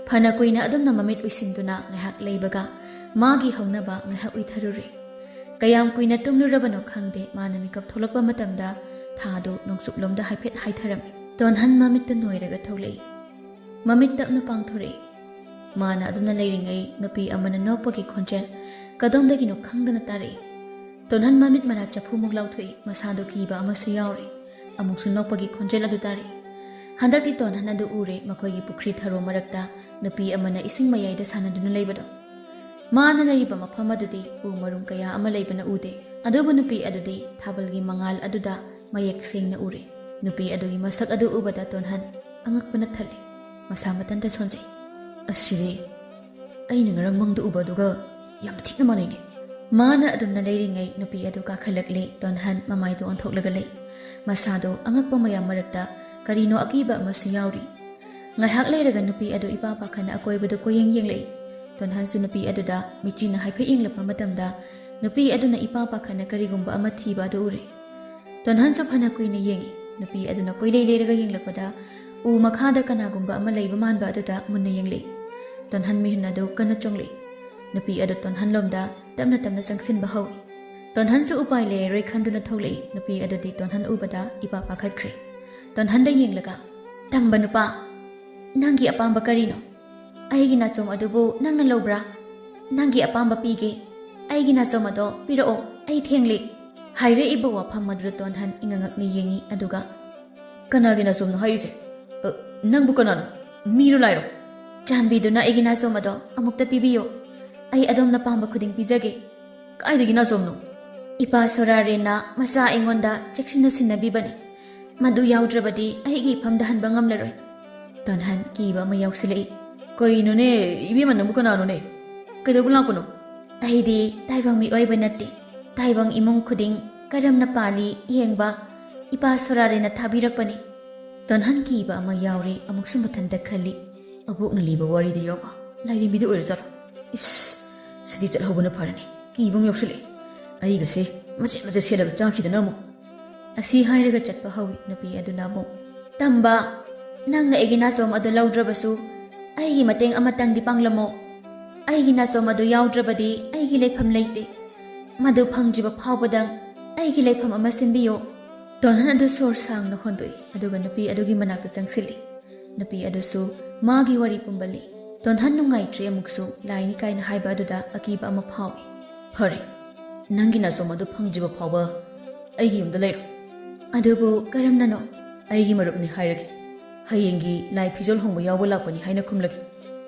ꯐꯅ ꯀꯨꯏꯅ ꯑꯗꯨꯝꯅ ꯃꯃꯤꯠ ꯎꯏꯁꯤꯟꯗꯨꯅ ꯉꯥꯏꯍꯥꯛ ꯂꯩꯕꯒ ꯃꯥꯒꯤ ꯍꯧꯅꯕ ꯉꯥꯏꯍꯥꯛ ꯎꯏꯊꯔꯨꯔꯦ꯫ ꯀꯌꯥꯝ ꯀꯨꯏꯅ ꯇꯨꯝꯂꯨꯔꯕꯅꯣ ꯈꯪꯗꯦ, ꯃꯥꯅ ꯃꯤꯀꯞ ꯊꯣꯛꯂꯛꯄ ꯃꯇꯝꯗ ꯊꯥꯗꯨ ꯅꯣꯡꯆꯨꯞꯂꯣꯝꯗ ꯍꯥꯏꯐꯦꯠ ꯍꯥꯏꯊꯔꯝꯃꯤ꯫ ꯇꯣꯟꯍꯟ ꯃꯃꯤꯠꯇꯨ ꯅꯣꯏꯔꯒ ꯊꯣꯛꯂꯛꯏ꯫ ꯃꯃꯤꯠ ꯇꯞꯅ ꯄꯥꯡꯊꯣꯔꯛꯏ꯫ ꯃꯥꯅ ꯑꯗꯨꯝꯅ ꯂꯩꯔꯤꯉꯩ ꯅꯨꯄꯤ ꯑꯃꯅ ꯅꯣꯛꯄꯒꯤ ꯈꯣꯟꯖꯦꯜ ꯀꯗꯣꯝꯗꯒꯤꯅꯣ ꯈꯪꯗꯅ ꯇꯥꯔꯛꯏ꯫ ꯇꯣꯟꯍꯟ ꯃꯃꯤꯠ ꯃꯅꯥ ꯆꯐꯨꯃꯨꯛ ꯂꯥꯎꯊꯣꯛꯏ, ꯃꯁꯥꯗꯨ ꯀꯤꯕ ꯑꯃꯁꯨ ꯌꯥꯎꯔꯤ꯫ ꯑꯃꯨꯛꯁꯨ ꯅꯣꯛꯄꯒꯤ ꯈꯣꯟꯖꯦꯜ ꯑꯗꯨ ꯇꯥꯔꯛꯏ꯫ ꯍꯟꯗꯛꯇꯤ ꯇꯣꯟꯍꯟ ꯑꯗꯨ ꯎꯔꯦ, ꯃꯈꯣꯏꯒꯤ ꯄꯨꯈ꯭ꯔꯤ ꯊꯔꯣ ꯃꯔꯛꯇ ꯅꯨꯄꯤ ꯑꯃꯅ ꯏꯁꯤꯡ ꯃꯌꯥꯏꯗ ꯁꯥꯟꯅꯗꯨꯅ ꯂꯩꯕꯗꯣ꯫ ꯃꯥꯅ ꯂꯩꯔꯤꯕ ꯃꯐꯝ ꯑꯗꯨꯗꯤ ꯎ ꯃꯔꯨꯝ ꯀꯌꯥ ꯑꯃ ꯂꯩꯕꯅ ꯎꯗꯦ, ꯑꯗꯨꯕꯨ ꯅꯨꯄꯤ ꯑꯗꯨꯗꯤ ꯊꯥꯕꯜꯒꯤ ꯃꯉꯥꯜ ꯑꯗꯨꯗ ꯃꯌꯦꯛ ꯁꯦꯡꯅ ꯎꯔꯦ꯫ ꯅꯨꯄꯤ ꯑꯗꯨꯒꯤ ꯃꯁꯛ ꯑꯗꯨ ꯎꯕꯗ ꯇꯣꯟꯍꯟ ꯑꯉꯛꯄꯅ ꯊꯜꯂꯤ꯫ ꯃꯁꯥ ꯃꯊꯟꯇ ꯁꯣꯟꯖꯩ꯫ "ꯑꯁꯤꯗꯤ ꯑꯩꯅ ꯉꯔꯥꯡ ꯃꯪꯗ ꯎꯕ ꯑꯗꯨꯒ ꯌꯥꯝ ꯊꯤꯅ ꯃꯥꯟꯅꯩꯅꯦ꯫" ꯃꯥꯅ ꯑꯗꯨꯝꯅ ꯂꯩꯔꯤꯉꯩ ꯅꯨꯄꯤ ꯑꯗꯨ ꯀꯥꯈꯠꯂꯛꯂꯦ꯫ ꯇꯣꯟꯍꯟ ꯃꯃꯥꯏꯗꯨ ꯑꯣꯟꯊꯣꯛꯂꯒ ꯂꯩ꯫ ꯃꯁꯥꯗꯣ ꯑꯉꯛꯄ ꯃꯌꯥꯝ ꯃꯔꯛꯇ ꯀꯔꯤꯅꯣ ꯑꯀꯤꯕ ꯑꯃꯁꯨ ꯌꯥꯎꯔꯤ꯫ ꯉꯥꯏꯍꯥꯛ ꯂꯩꯔꯒ ꯅꯨꯄꯤ ꯑꯗꯨ ꯏꯄꯥ ꯄꯥꯈꯠꯅ ꯑꯀꯣꯏꯕꯗꯨ ꯀꯣꯏꯌꯦꯡ ꯌꯦꯡꯂꯛꯏ꯫ ꯇꯣꯟꯍꯟꯁꯨ ꯅꯨꯄꯤ ꯑꯗꯨꯗ ꯃꯤꯠꯆꯤꯅ ꯍꯥꯏꯐꯦꯠ ꯌꯦꯡꯂꯛꯄ ꯃꯇꯝꯗ, ꯅꯨꯄꯤ ꯑꯗꯨꯅ ꯏꯄꯥ ꯄꯥꯈꯠꯅ ꯀꯔꯤꯒꯨꯝꯕ ꯑꯃ ꯊꯤꯕ ꯑꯗꯨ ꯎꯔꯦ꯫ ꯇꯣꯟꯍꯟꯁꯨ ꯐꯅ ꯀꯨꯏꯅ ꯌꯦꯡꯉꯤ꯫ ꯅꯨꯄꯤ ꯑꯗꯨꯅ ꯀꯣꯏꯂꯩ ꯂꯩꯔꯒ ꯌꯦꯡꯂꯛꯄꯗ, ꯎ ꯃꯈꯥꯗ ꯀꯅꯥꯒꯨꯝꯕ ꯑꯃ ꯂꯩꯕ ꯃꯥꯟꯕ ꯑꯗꯨꯗ ꯃꯨꯟꯅ ꯌꯦꯡꯂꯛꯏ꯫ ꯇꯣꯟꯍꯟ ꯃꯤꯍꯨꯟ ꯑꯗꯨ ꯀꯟꯅ ꯆꯣꯡꯂꯛꯏ꯫ ꯅꯨꯄꯤ ꯑꯗꯨ ꯇꯣꯟꯍꯟꯂꯣꯝꯗ ꯇꯞꯅ ꯇꯞꯅ ꯆꯪꯁꯤꯟꯕ ꯍꯧꯏ꯫ ꯇꯣꯟꯍꯟꯁꯨ ꯎꯄꯥꯏ ꯂꯩꯔꯔꯣꯏ ꯈꯟꯗꯨꯅ ꯊꯣꯛꯂꯛꯏ꯫ ꯅꯨꯄꯤ ꯑꯗꯨꯗꯤ ꯇꯣꯟꯍꯟ ꯎꯕꯗ ꯏꯄꯥ ꯄꯥꯈꯠꯈ꯭ꯔꯦ꯫ ꯇꯣꯟꯍꯟꯗ ꯌꯦꯡꯂꯒ, "ꯇꯝꯕ ꯅꯨꯄꯥ, ꯅꯪꯒꯤ ꯑꯄꯥꯝꯕ ꯀꯔꯤꯅꯣ? ꯑꯩꯒꯤ ꯅꯥꯆꯣꯝ ꯑꯗꯨꯕꯨ ꯅꯪꯅ ꯂꯧꯕ꯭ꯔꯥ? ꯅꯪꯒꯤ ꯑꯄꯥꯝꯕ ꯄꯤꯒꯦ꯫ ꯑꯩꯒꯤ ꯅꯥꯆꯣꯝ ꯑꯗꯣ ꯄꯤꯔꯛꯑꯣ, ꯑꯩ ꯊꯦꯡꯂꯦ꯫" ꯍꯥꯏꯔꯛꯏꯕ ꯋꯥꯐꯝ ꯑꯗꯨꯗ ꯇꯣꯟꯍꯟ ꯏꯉꯛꯉꯛꯅ ꯌꯦꯡꯉꯤ, ꯑꯗꯨꯒ, "ꯀꯅꯥꯒꯤ ꯅꯥꯆꯣꯝꯅꯣ ꯍꯥꯏꯔꯤꯁꯦ? ꯑ, ꯅꯪꯕꯨ ꯀꯅꯥꯅꯣ? ꯃꯤꯔꯣ ꯂꯥꯏꯔꯣ?" "ꯆꯥꯟꯕꯤꯗꯨꯅ ꯑꯩꯒꯤ ꯅꯥꯆꯣꯝ ꯑꯗꯣ ꯑꯃꯨꯛꯇ ꯄꯤꯕꯤꯌꯨ꯫ ꯑꯩ ꯑꯗꯣꯝꯅ ꯄꯥꯝꯕ ꯈꯨꯗꯤꯡ ꯄꯤꯖꯒꯦ꯫" "ꯀꯥꯏꯗꯒꯤ ꯅꯥꯆꯣꯝꯅꯣ?" "ꯏꯄꯥ ꯁꯣꯔꯥꯔꯦꯟꯅ ꯃꯆꯥ ꯑꯩꯉꯣꯟꯗ ꯆꯦꯛꯁꯤꯟꯅ ꯁꯤꯟꯅꯕꯤꯕꯅꯤ꯫ ꯃꯗꯨ ꯌꯥꯎꯗ꯭ꯔꯕꯗꯤ ꯑꯩꯒꯤ ꯏꯐꯝꯗ ꯍꯟꯕ ꯉꯝꯂꯔꯣꯏ꯫" ꯇꯣꯟꯍꯟ ꯀꯤꯕ ꯑꯃ ꯌꯥꯎꯁꯤꯜꯂꯛꯏ꯫ "ꯀꯩꯅꯣꯅꯦ, ꯏꯕꯦꯝꯃ, ꯅꯪꯕꯨ ꯀꯅꯥꯅꯣꯅꯦ? ꯀꯩꯗꯧꯕ ꯂꯥꯛꯄꯅꯣ?" "ꯑꯩꯗꯤ ꯇꯥꯏꯕꯪ ꯃꯤꯑꯣꯏꯕ ꯅꯠꯇꯦ꯫ ꯇꯥꯏꯕꯪ ꯏꯃꯨꯡ ꯈꯨꯗꯤꯡ ꯀꯔꯝꯅ ꯄꯥꯜꯂꯤ ꯌꯦꯡꯕ ꯏꯄꯥ ꯁꯣꯔꯥꯔꯦꯟꯅ ꯊꯥꯕꯤꯔꯛꯄꯅꯤ꯫" ꯇꯣꯟꯍꯟ ꯀꯤꯕ ꯑꯃ ꯌꯥꯎꯔꯦ, ꯑꯃꯨꯛꯁꯨ ꯃꯊꯟꯇ ꯈꯜꯂꯤ꯫ "ꯑꯕꯣꯛꯅ ꯂꯤꯕ ꯋꯥꯔꯤꯗ ꯌꯥꯎꯕ ꯂꯥꯏꯔꯦꯝꯕꯤꯗꯨ ꯑꯣꯏꯔꯖꯥꯠꯂꯣ? ꯏꯁ, ꯁꯤꯗꯤ ꯆꯠꯍꯧꯕꯅ ꯐꯔꯅꯤ꯫ ꯀꯤꯕ ꯑꯃ ꯌꯥꯎꯁꯤꯜꯂꯛꯑꯦ꯫ ꯑꯩꯒꯁꯦ ꯃꯆꯦꯠ ꯃꯆꯦꯠ ꯁꯦꯠꯂꯒ ꯆꯥꯈꯤꯗꯅ ꯑꯃꯨꯛ꯫" ꯑꯁꯤ ꯍꯥꯏꯔꯒ ꯆꯠꯄ ꯍꯧꯏ꯫ ꯅꯨꯄꯤ ꯑꯗꯨꯅ ꯑꯃꯨꯛ, "ꯇꯝꯕ, ꯅꯪꯅ ꯑꯩꯒꯤ ꯅꯥꯆꯣꯝ ꯑꯗꯨ ꯂꯧꯗ꯭ꯔꯕꯁꯨ ꯑꯩꯒꯤ ꯃꯇꯦꯡ ꯑꯃꯇꯪꯗꯤ ꯄꯥꯡꯂꯝꯃꯣ꯫ ꯑꯩꯒꯤ ꯅꯥꯆꯣꯝ ꯑꯗꯨ ꯌꯥꯎꯗ꯭ꯔꯕꯗꯤ ꯑꯩꯒꯤ ꯂꯩꯐꯝ ꯂꯩꯇꯦ꯫ ꯃꯗꯨ ꯐꯪꯗ꯭ꯔꯤꯕ ꯐꯥꯎꯕꯗꯪ ꯑꯩꯒꯤ ꯂꯩꯐꯝ ꯑꯃ ꯁꯤꯟꯕꯤꯌꯨ꯫" ꯇꯣꯟꯍꯟ ꯑꯗꯨ ꯁꯣꯔ ꯁꯥꯡꯅ ꯍꯣꯟꯗꯣꯛꯏ, ꯑꯗꯨꯒ ꯅꯨꯄꯤ ꯑꯗꯨꯒꯤ ꯃꯅꯥꯛꯇ ꯆꯪꯁꯤꯜꯂꯤ꯫ ꯅꯨꯄꯤ ꯑꯗꯨꯁꯨ ꯃꯥꯒꯤ ꯋꯥꯔꯤ ꯄꯨꯝꯕ ꯂꯤ꯫ ꯇꯣꯟꯍꯟ ꯅꯨꯡꯉꯥꯏꯇ꯭ꯔꯦ ꯑꯃꯨꯛꯁꯨ꯫ ꯂꯥꯏꯅꯤ ꯀꯥꯏꯅ ꯍꯥꯏꯕ ꯑꯗꯨꯗ ꯑꯀꯤꯕ ꯑꯃ ꯐꯥꯎꯏ꯫ "ꯐꯔꯦ, ꯅꯪꯒꯤ ꯅꯥꯆꯣꯝ ꯑꯗꯨ ꯐꯪꯗ꯭ꯔꯤꯕ ꯐꯥꯎꯕ ꯑꯩꯒꯤ ꯌꯨꯝꯗ ꯂꯩꯔꯣ꯫" "ꯑꯗꯨꯕꯨ ꯀꯔꯝꯅꯅꯣ?" "ꯑꯩꯒꯤ ꯃꯔꯨꯞꯅꯤ ꯍꯥꯏꯔꯒꯦ꯫ ꯍꯌꯦꯡꯒꯤ ꯂꯥꯏ ꯐꯤꯖꯣꯜ ꯍꯣꯡꯕ ꯌꯥꯎꯕ ꯂꯥꯛꯄꯅꯤ ꯍꯥꯏꯅ ꯈꯨꯝꯂꯒꯦ꯫"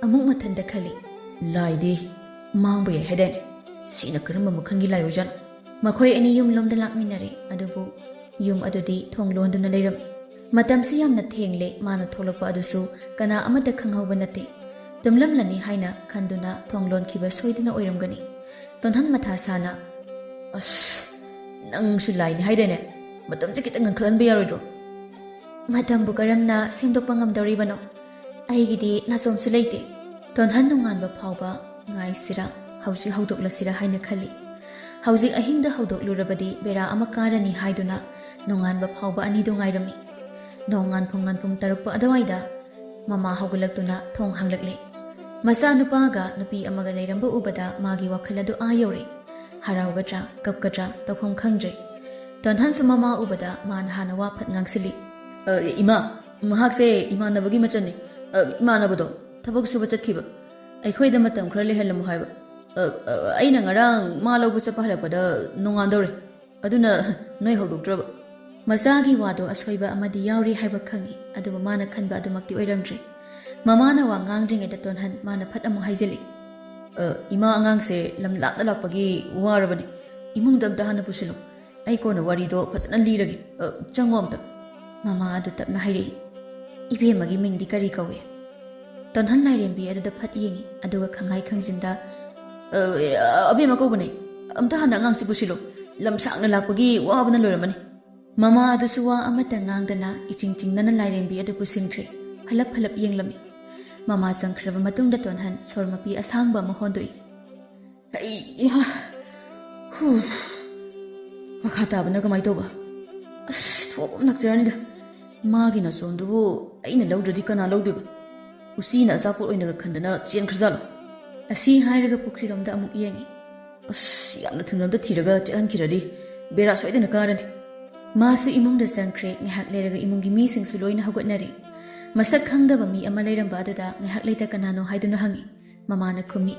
ꯑꯃꯨꯛ ꯃꯊꯟꯇ ꯈꯜꯂꯤ꯫ "ꯂꯥꯏꯗꯤ ꯃꯥꯡꯕ ꯌꯥꯏ ꯍꯥꯏꯗꯥꯏꯅꯦ? ꯁꯤꯅ ꯀꯔꯝꯕ ꯃꯈꯜꯒꯤ ꯂꯥꯏ ꯑꯣꯏꯖꯥꯠꯅꯣ? ꯃꯈꯣꯏ ꯑꯅꯤ ꯌꯨꯝꯂꯣꯝꯗ ꯂꯥꯛꯃꯤꯟꯅꯔꯦ, ꯑꯗꯨꯕꯨ ꯌꯨꯝ ꯑꯗꯨꯗꯤ ꯊꯣꯡ ꯂꯣꯟꯗꯨꯅ ꯂꯩꯔꯝꯃꯤ꯫ ꯃꯇꯝꯁꯤ ꯌꯥꯝꯅ ꯊꯦꯡꯂꯦ꯫ ꯃꯥꯅ ꯊꯣꯛꯂꯛꯄ ꯑꯗꯨꯁꯨ ꯀꯅꯥ ꯑꯃꯠꯇ ꯈꯪꯍꯧꯕ ꯅꯠꯇꯦ꯫ ꯇꯨꯝꯂꯝꯂꯅꯤ ꯍꯥꯏꯅ ꯈꯟꯗꯨꯅ ꯊꯣꯡ ꯂꯣꯟꯈꯤꯕ ꯁꯣꯏꯗꯅ ꯑꯣꯏꯔꯝꯒꯅꯤ꯫ ꯇꯣꯟꯍꯟ ꯃꯊꯥ ꯁꯥꯅ, "ꯑꯁ, ꯅꯪꯁꯨ ꯂꯥꯏꯅꯤ ꯍꯥꯏꯗꯥꯏꯅꯦ? ꯃꯇꯝꯁꯦ ꯈꯤꯇꯪ ꯉꯟꯈꯠꯍꯟꯕ ꯌꯥꯔꯣꯏꯗ꯭ꯔꯣ?" "ꯃꯇꯝꯕꯨ ꯀꯔꯝꯅ ꯁꯦꯝꯗꯣꯛꯄ ꯉꯝꯗꯧꯔꯤꯕꯅꯣ? ꯑꯩꯒꯤꯗꯤ ꯅꯥꯆꯣꯝꯁꯨ ꯂꯩꯇꯦ꯫" ꯇꯣꯟꯍꯟ ꯅꯣꯡꯉꯥꯟꯕ ꯐꯥꯎꯕ ꯉꯥꯏꯁꯤꯔꯥ, ꯍꯧꯖꯤꯛ ꯍꯧꯗꯣꯛꯂꯁꯤꯔꯥ ꯍꯥꯏꯅ ꯈꯜꯂꯤ꯫ ꯍꯧꯖꯤꯛ ꯑꯍꯤꯡꯗ ꯍꯧꯗꯣꯛꯂꯨꯔꯕꯗꯤ ꯕꯦꯔꯥ ꯑꯃ ꯀꯥꯔꯅꯤ ꯍꯥꯏꯗꯨꯅ ꯅꯣꯡꯉꯥꯟꯕ ꯐꯥꯎꯕ ꯑꯅꯤꯗꯨ ꯉꯥꯏꯔꯝꯃꯤ꯫ ꯅꯣꯡꯉꯥꯟ ꯄꯨꯡ ꯉꯥꯟ ꯄꯨꯡ ꯇꯔꯨꯛ ꯑꯗꯨꯋꯥꯏꯗ ꯃꯃꯥ ꯍꯧꯒꯠꯂꯛꯇꯨꯅ ꯊꯣꯡ ꯍꯥꯡꯂꯛꯂꯦ꯫ ꯃꯆꯥꯅꯨꯄꯥꯒ ꯅꯨꯄꯤ ꯑꯃꯒ ꯂꯩꯔꯝꯕ ꯎꯕꯗ ꯃꯥꯒꯤ ꯋꯥꯈꯜ ꯑꯗꯨ ꯑꯥ ꯌꯧꯔꯦ꯫ ꯍꯔꯥꯎꯒꯗ꯭ꯔꯥ, ꯀꯞꯀꯗ꯭ꯔꯥ, ꯇꯧꯐꯝ ꯈꯪꯗ꯭ꯔꯦ꯫ ꯇꯣꯟꯍꯟꯁꯨ ꯃꯃꯥ ꯎꯕꯗ ꯃꯥꯅ ꯍꯥꯟꯅ ꯋꯥ ꯐꯠ ꯉꯥꯡꯁꯤꯜꯂꯤ꯫ "ꯑ, ꯏꯃꯥ, ꯃꯍꯥꯛꯁꯦ ꯏꯃꯥꯟꯅꯕꯒꯤ ꯃꯆꯟꯅꯤ꯫ ꯑ, ꯏꯃꯥꯟꯅꯕꯗꯣ ꯊꯕꯛ ꯁꯨꯕ ꯆꯠꯈꯤꯕ꯫ ꯑꯩꯈꯣꯏꯗ ꯃꯇꯝ ꯈꯔ ꯂꯩꯍꯜꯂꯝꯃꯨ ꯍꯥꯏꯕ꯫ ꯑ, ꯑ, ꯑꯩꯅ ꯉꯔꯥꯡ ꯃꯥ ꯂꯧꯕ ꯆꯠꯄ ꯍꯜꯂꯛꯄꯗ ꯅꯣꯡꯉꯥꯟꯗꯧꯔꯦ꯫ ꯑꯗꯨꯅ ꯅꯣꯏ ꯍꯧꯗꯣꯛꯇ꯭ꯔꯕ?" ꯃꯆꯥꯒꯤ ꯋꯥꯗꯣ ꯑꯁꯣꯏꯕ ꯑꯃꯗꯤ ꯌꯥꯎꯔꯤ ꯍꯥꯏꯕ ꯈꯪꯏ, ꯑꯗꯨꯕꯨ ꯃꯥꯅ ꯈꯟꯕ ꯑꯗꯨꯃꯛꯇꯤ ꯑꯣꯏꯔꯝꯗ꯭ꯔꯦ꯫ ꯃꯃꯥꯅ ꯋꯥ ꯉꯥꯡꯗ꯭ꯔꯤꯉꯩꯗ ꯇꯣꯟꯍꯟ ꯃꯥꯅ ꯐꯠ ꯑꯃꯨꯛ ꯍꯥꯏꯖꯤꯜꯂꯤ꯫ "ꯑ, ꯏꯃꯥ, ꯑꯉꯥꯡꯁꯦ ꯂꯝ ꯂꯥꯞꯅ ꯂꯥꯛꯄꯒꯤ ꯋꯥꯔꯕꯅꯤ꯫ ꯏꯃꯨꯡꯗ ꯑꯝꯇ ꯍꯥꯟꯅ ꯄꯨꯁꯤꯜꯂꯨ꯫ ꯑꯩ ꯀꯣꯟꯅ ꯋꯥꯔꯤꯗꯣ ꯐꯖꯅ ꯂꯤꯔꯒꯦ꯫ ꯑ, ꯆꯪꯉꯣ ꯑꯝꯇ꯫" ꯃꯃꯥ ꯑꯗꯨ ꯇꯞꯅ ꯍꯥꯏꯔꯛꯏ꯫ "ꯏꯕꯦꯝꯃꯒꯤ ꯃꯤꯡꯗꯤ ꯀꯔꯤ ꯀꯧꯏ?" ꯇꯣꯟꯍꯟ ꯂꯥꯏꯔꯦꯝꯕꯤ ꯑꯗꯨꯗ ꯐꯠ ꯌꯦꯡꯉꯤ, ꯑꯗꯨꯒ ꯈꯪꯉꯥꯏ ꯈꯪꯖꯤꯟꯗ, "ꯑ, ꯑ, ꯑꯕꯦꯝꯃ ꯀꯧꯕꯅꯦ꯫ ꯑꯝꯇ ꯍꯥꯟꯅ ꯑꯉꯥꯡꯁꯤ ꯄꯨꯁꯤꯜꯂꯨ꯫ ꯂꯝ ꯁꯥꯡꯅ ꯂꯥꯛꯄꯒꯤ ꯋꯥꯕꯅ ꯂꯣꯏꯔꯝꯃꯅꯤ꯫" ꯃꯃꯥ ꯑꯗꯨꯁꯨ ꯋꯥ ꯑꯃꯠꯇ ꯉꯥꯡꯗꯅ ꯏꯆꯤꯡ ꯆꯤꯡꯅꯅ ꯂꯥꯏꯔꯦꯝꯕꯤ ꯑꯗꯨ ꯄꯨꯁꯤꯟꯈ꯭ꯔꯦ꯫ ꯐꯂꯞ ꯐꯂꯞ ꯌꯦꯡꯂꯝꯃꯤ꯫ ꯃꯃꯥ ꯆꯪꯈ꯭ꯔꯕ ꯃꯇꯨꯡꯗ ꯇꯣꯟꯍꯟ ꯁꯣꯔ ꯃꯄꯤ ꯑꯁꯥꯡꯕ ꯑꯃ ꯍꯣꯟꯗꯣꯛꯏ꯫ "ꯑꯩ, ꯏꯍꯥ, ꯍꯨ, ꯃꯈꯥ ꯇꯥꯕꯅ ꯀꯃꯥꯏ ꯇꯧꯕ? ꯑꯁ, ꯊꯣꯛꯄ ꯅꯛꯆꯔꯅꯤꯗ꯫ ꯃꯥꯒꯤ ꯅꯥꯆꯣꯝꯗꯨꯕꯨ ꯑꯩꯅ ꯂꯧꯗ꯭ꯔꯗꯤ ꯀꯅꯥ ꯂꯧꯗꯣꯏꯕ? ꯎꯆꯤꯅ ꯑꯆꯥꯄꯣꯠ ꯑꯣꯏꯅꯒ ꯈꯟꯗꯅ ꯆꯦꯟꯈ꯭ꯔꯖꯥꯠꯂꯣ?" ꯑꯁꯤ ꯍꯥꯏꯔꯒ ꯄꯨꯈ꯭ꯔꯤꯔꯣꯝꯗ ꯑꯃꯨꯛ ꯌꯦꯡꯉꯤ꯫ "ꯑꯁ, ꯌꯥꯝꯅ ꯊꯨꯅ ꯑꯝꯇ ꯊꯤꯔꯒ ꯆꯠꯍꯟꯈꯤꯔꯗꯤ ꯕꯦꯔꯥ ꯁꯣꯏꯗꯅ ꯀꯥꯔꯅꯤ꯫" ꯃꯥꯁꯨ ꯏꯃꯨꯡꯗ ꯆꯪꯈ꯭ꯔꯦ꯫ ꯉꯥꯏꯍꯥꯛ ꯂꯩꯔꯒ ꯏꯃꯨꯡꯒꯤ ꯃꯤꯁꯤꯡꯁꯨ ꯂꯣꯏꯅ ꯍꯧꯒꯠꯅꯔꯦ꯫ ꯃꯁꯛ ꯈꯪꯗꯕ ꯃꯤ ꯑꯃ ꯂꯩꯔꯝꯕ ꯑꯗꯨꯗ ꯉꯥꯏꯍꯥꯛ ꯂꯩꯇ ꯀꯅꯥꯅꯣ ꯍꯥꯏꯗꯨꯅ ꯍꯪꯉꯤ꯫ ꯃꯃꯥꯅ ꯈꯨꯝꯃꯤ,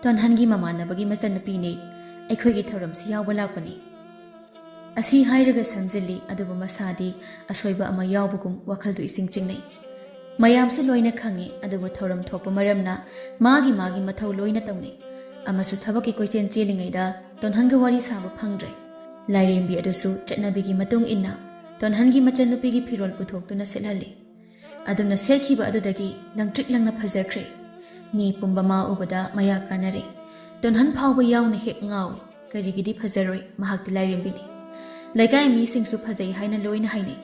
"ꯇꯣꯟꯍꯟꯒꯤ ꯃꯃꯥꯟꯅꯕꯒꯤ ꯃꯆꯟꯅꯨꯄꯤꯅꯦ꯫ ꯑꯩꯈꯣꯏꯒꯤ ꯊꯧꯔꯝꯁꯤ ꯌꯥꯎꯕ ꯂꯥꯛꯄꯅꯤ꯫" ꯑꯁꯤ ꯍꯥꯏꯔꯒ ꯁꯝꯖꯤꯜꯂꯤ, ꯑꯗꯨꯕꯨ ꯃꯁꯥꯗꯤ ꯑꯁꯣꯏꯕ ꯑꯃ ꯌꯥꯎꯕꯒꯨꯝ ꯋꯥꯈꯜꯗꯨ ꯏꯆꯤꯡ ꯆꯤꯡꯅꯩ꯫ ꯃꯌꯥꯝꯁꯨ ꯂꯣꯏꯅ ꯈꯪꯉꯤ, ꯑꯗꯨꯕꯨ ꯊꯧꯔꯝ ꯊꯣꯛꯄ ꯃꯔꯝꯅ ꯃꯥꯒꯤ ꯃꯥꯒꯤ ꯃꯊꯧ ꯂꯣꯏꯅ ꯇꯧꯅꯩ꯫ ꯑꯃꯁꯨ ꯊꯕꯛꯀꯤ ꯀꯣꯏꯆꯦꯟ ꯆꯦꯜꯂꯤꯉꯩꯗ ꯇꯣꯟꯍꯟꯒ ꯋꯥꯔꯤ ꯁꯥꯕ ꯐꯪꯗ꯭ꯔꯦ꯫ ꯂꯥꯏꯔꯦꯝꯕꯤ ꯑꯗꯨꯁꯨ ꯆꯠꯅꯕꯤꯒꯤ ꯃꯇꯨꯡ ꯏꯟꯅ ꯇꯣꯟꯍꯟꯒꯤ ꯃꯆꯟꯅꯨꯄꯤꯒꯤ ꯐꯤꯔꯣꯜ ꯄꯨꯊꯣꯛꯇꯨꯅ ꯁꯦꯠꯍꯜꯂꯤ꯫ ꯑꯗꯨꯝꯅ ꯁꯦꯠꯈꯤꯕ ꯑꯗꯨꯗꯒꯤ ꯂꯪꯇ꯭ꯔꯤꯛ ꯂꯪꯅ ꯐꯖꯈ꯭ꯔꯦ꯫ ꯃꯤ ꯄꯨꯝꯕ ꯃꯥ ꯎꯕꯗ ꯃꯌꯥ ꯀꯥꯟꯅꯔꯦ꯫ ꯇꯣꯟꯍꯟ ꯐꯥꯎꯕ ꯌꯥꯎꯅ ꯍꯦꯛ ꯉꯥꯎꯏ꯫ ꯀꯔꯤꯒꯤꯗꯤ ꯐꯖꯔꯣꯏ? ꯃꯍꯥꯛꯇꯤ ꯂꯥꯏꯔꯦꯝꯕꯤꯅꯤ꯫ ꯂꯩꯀꯥꯏ ꯃꯤꯁꯤꯡꯁꯨ ꯐꯖꯩ ꯍꯥꯏꯅ ꯂꯣꯏꯅ ꯍꯥꯏꯅꯩ꯫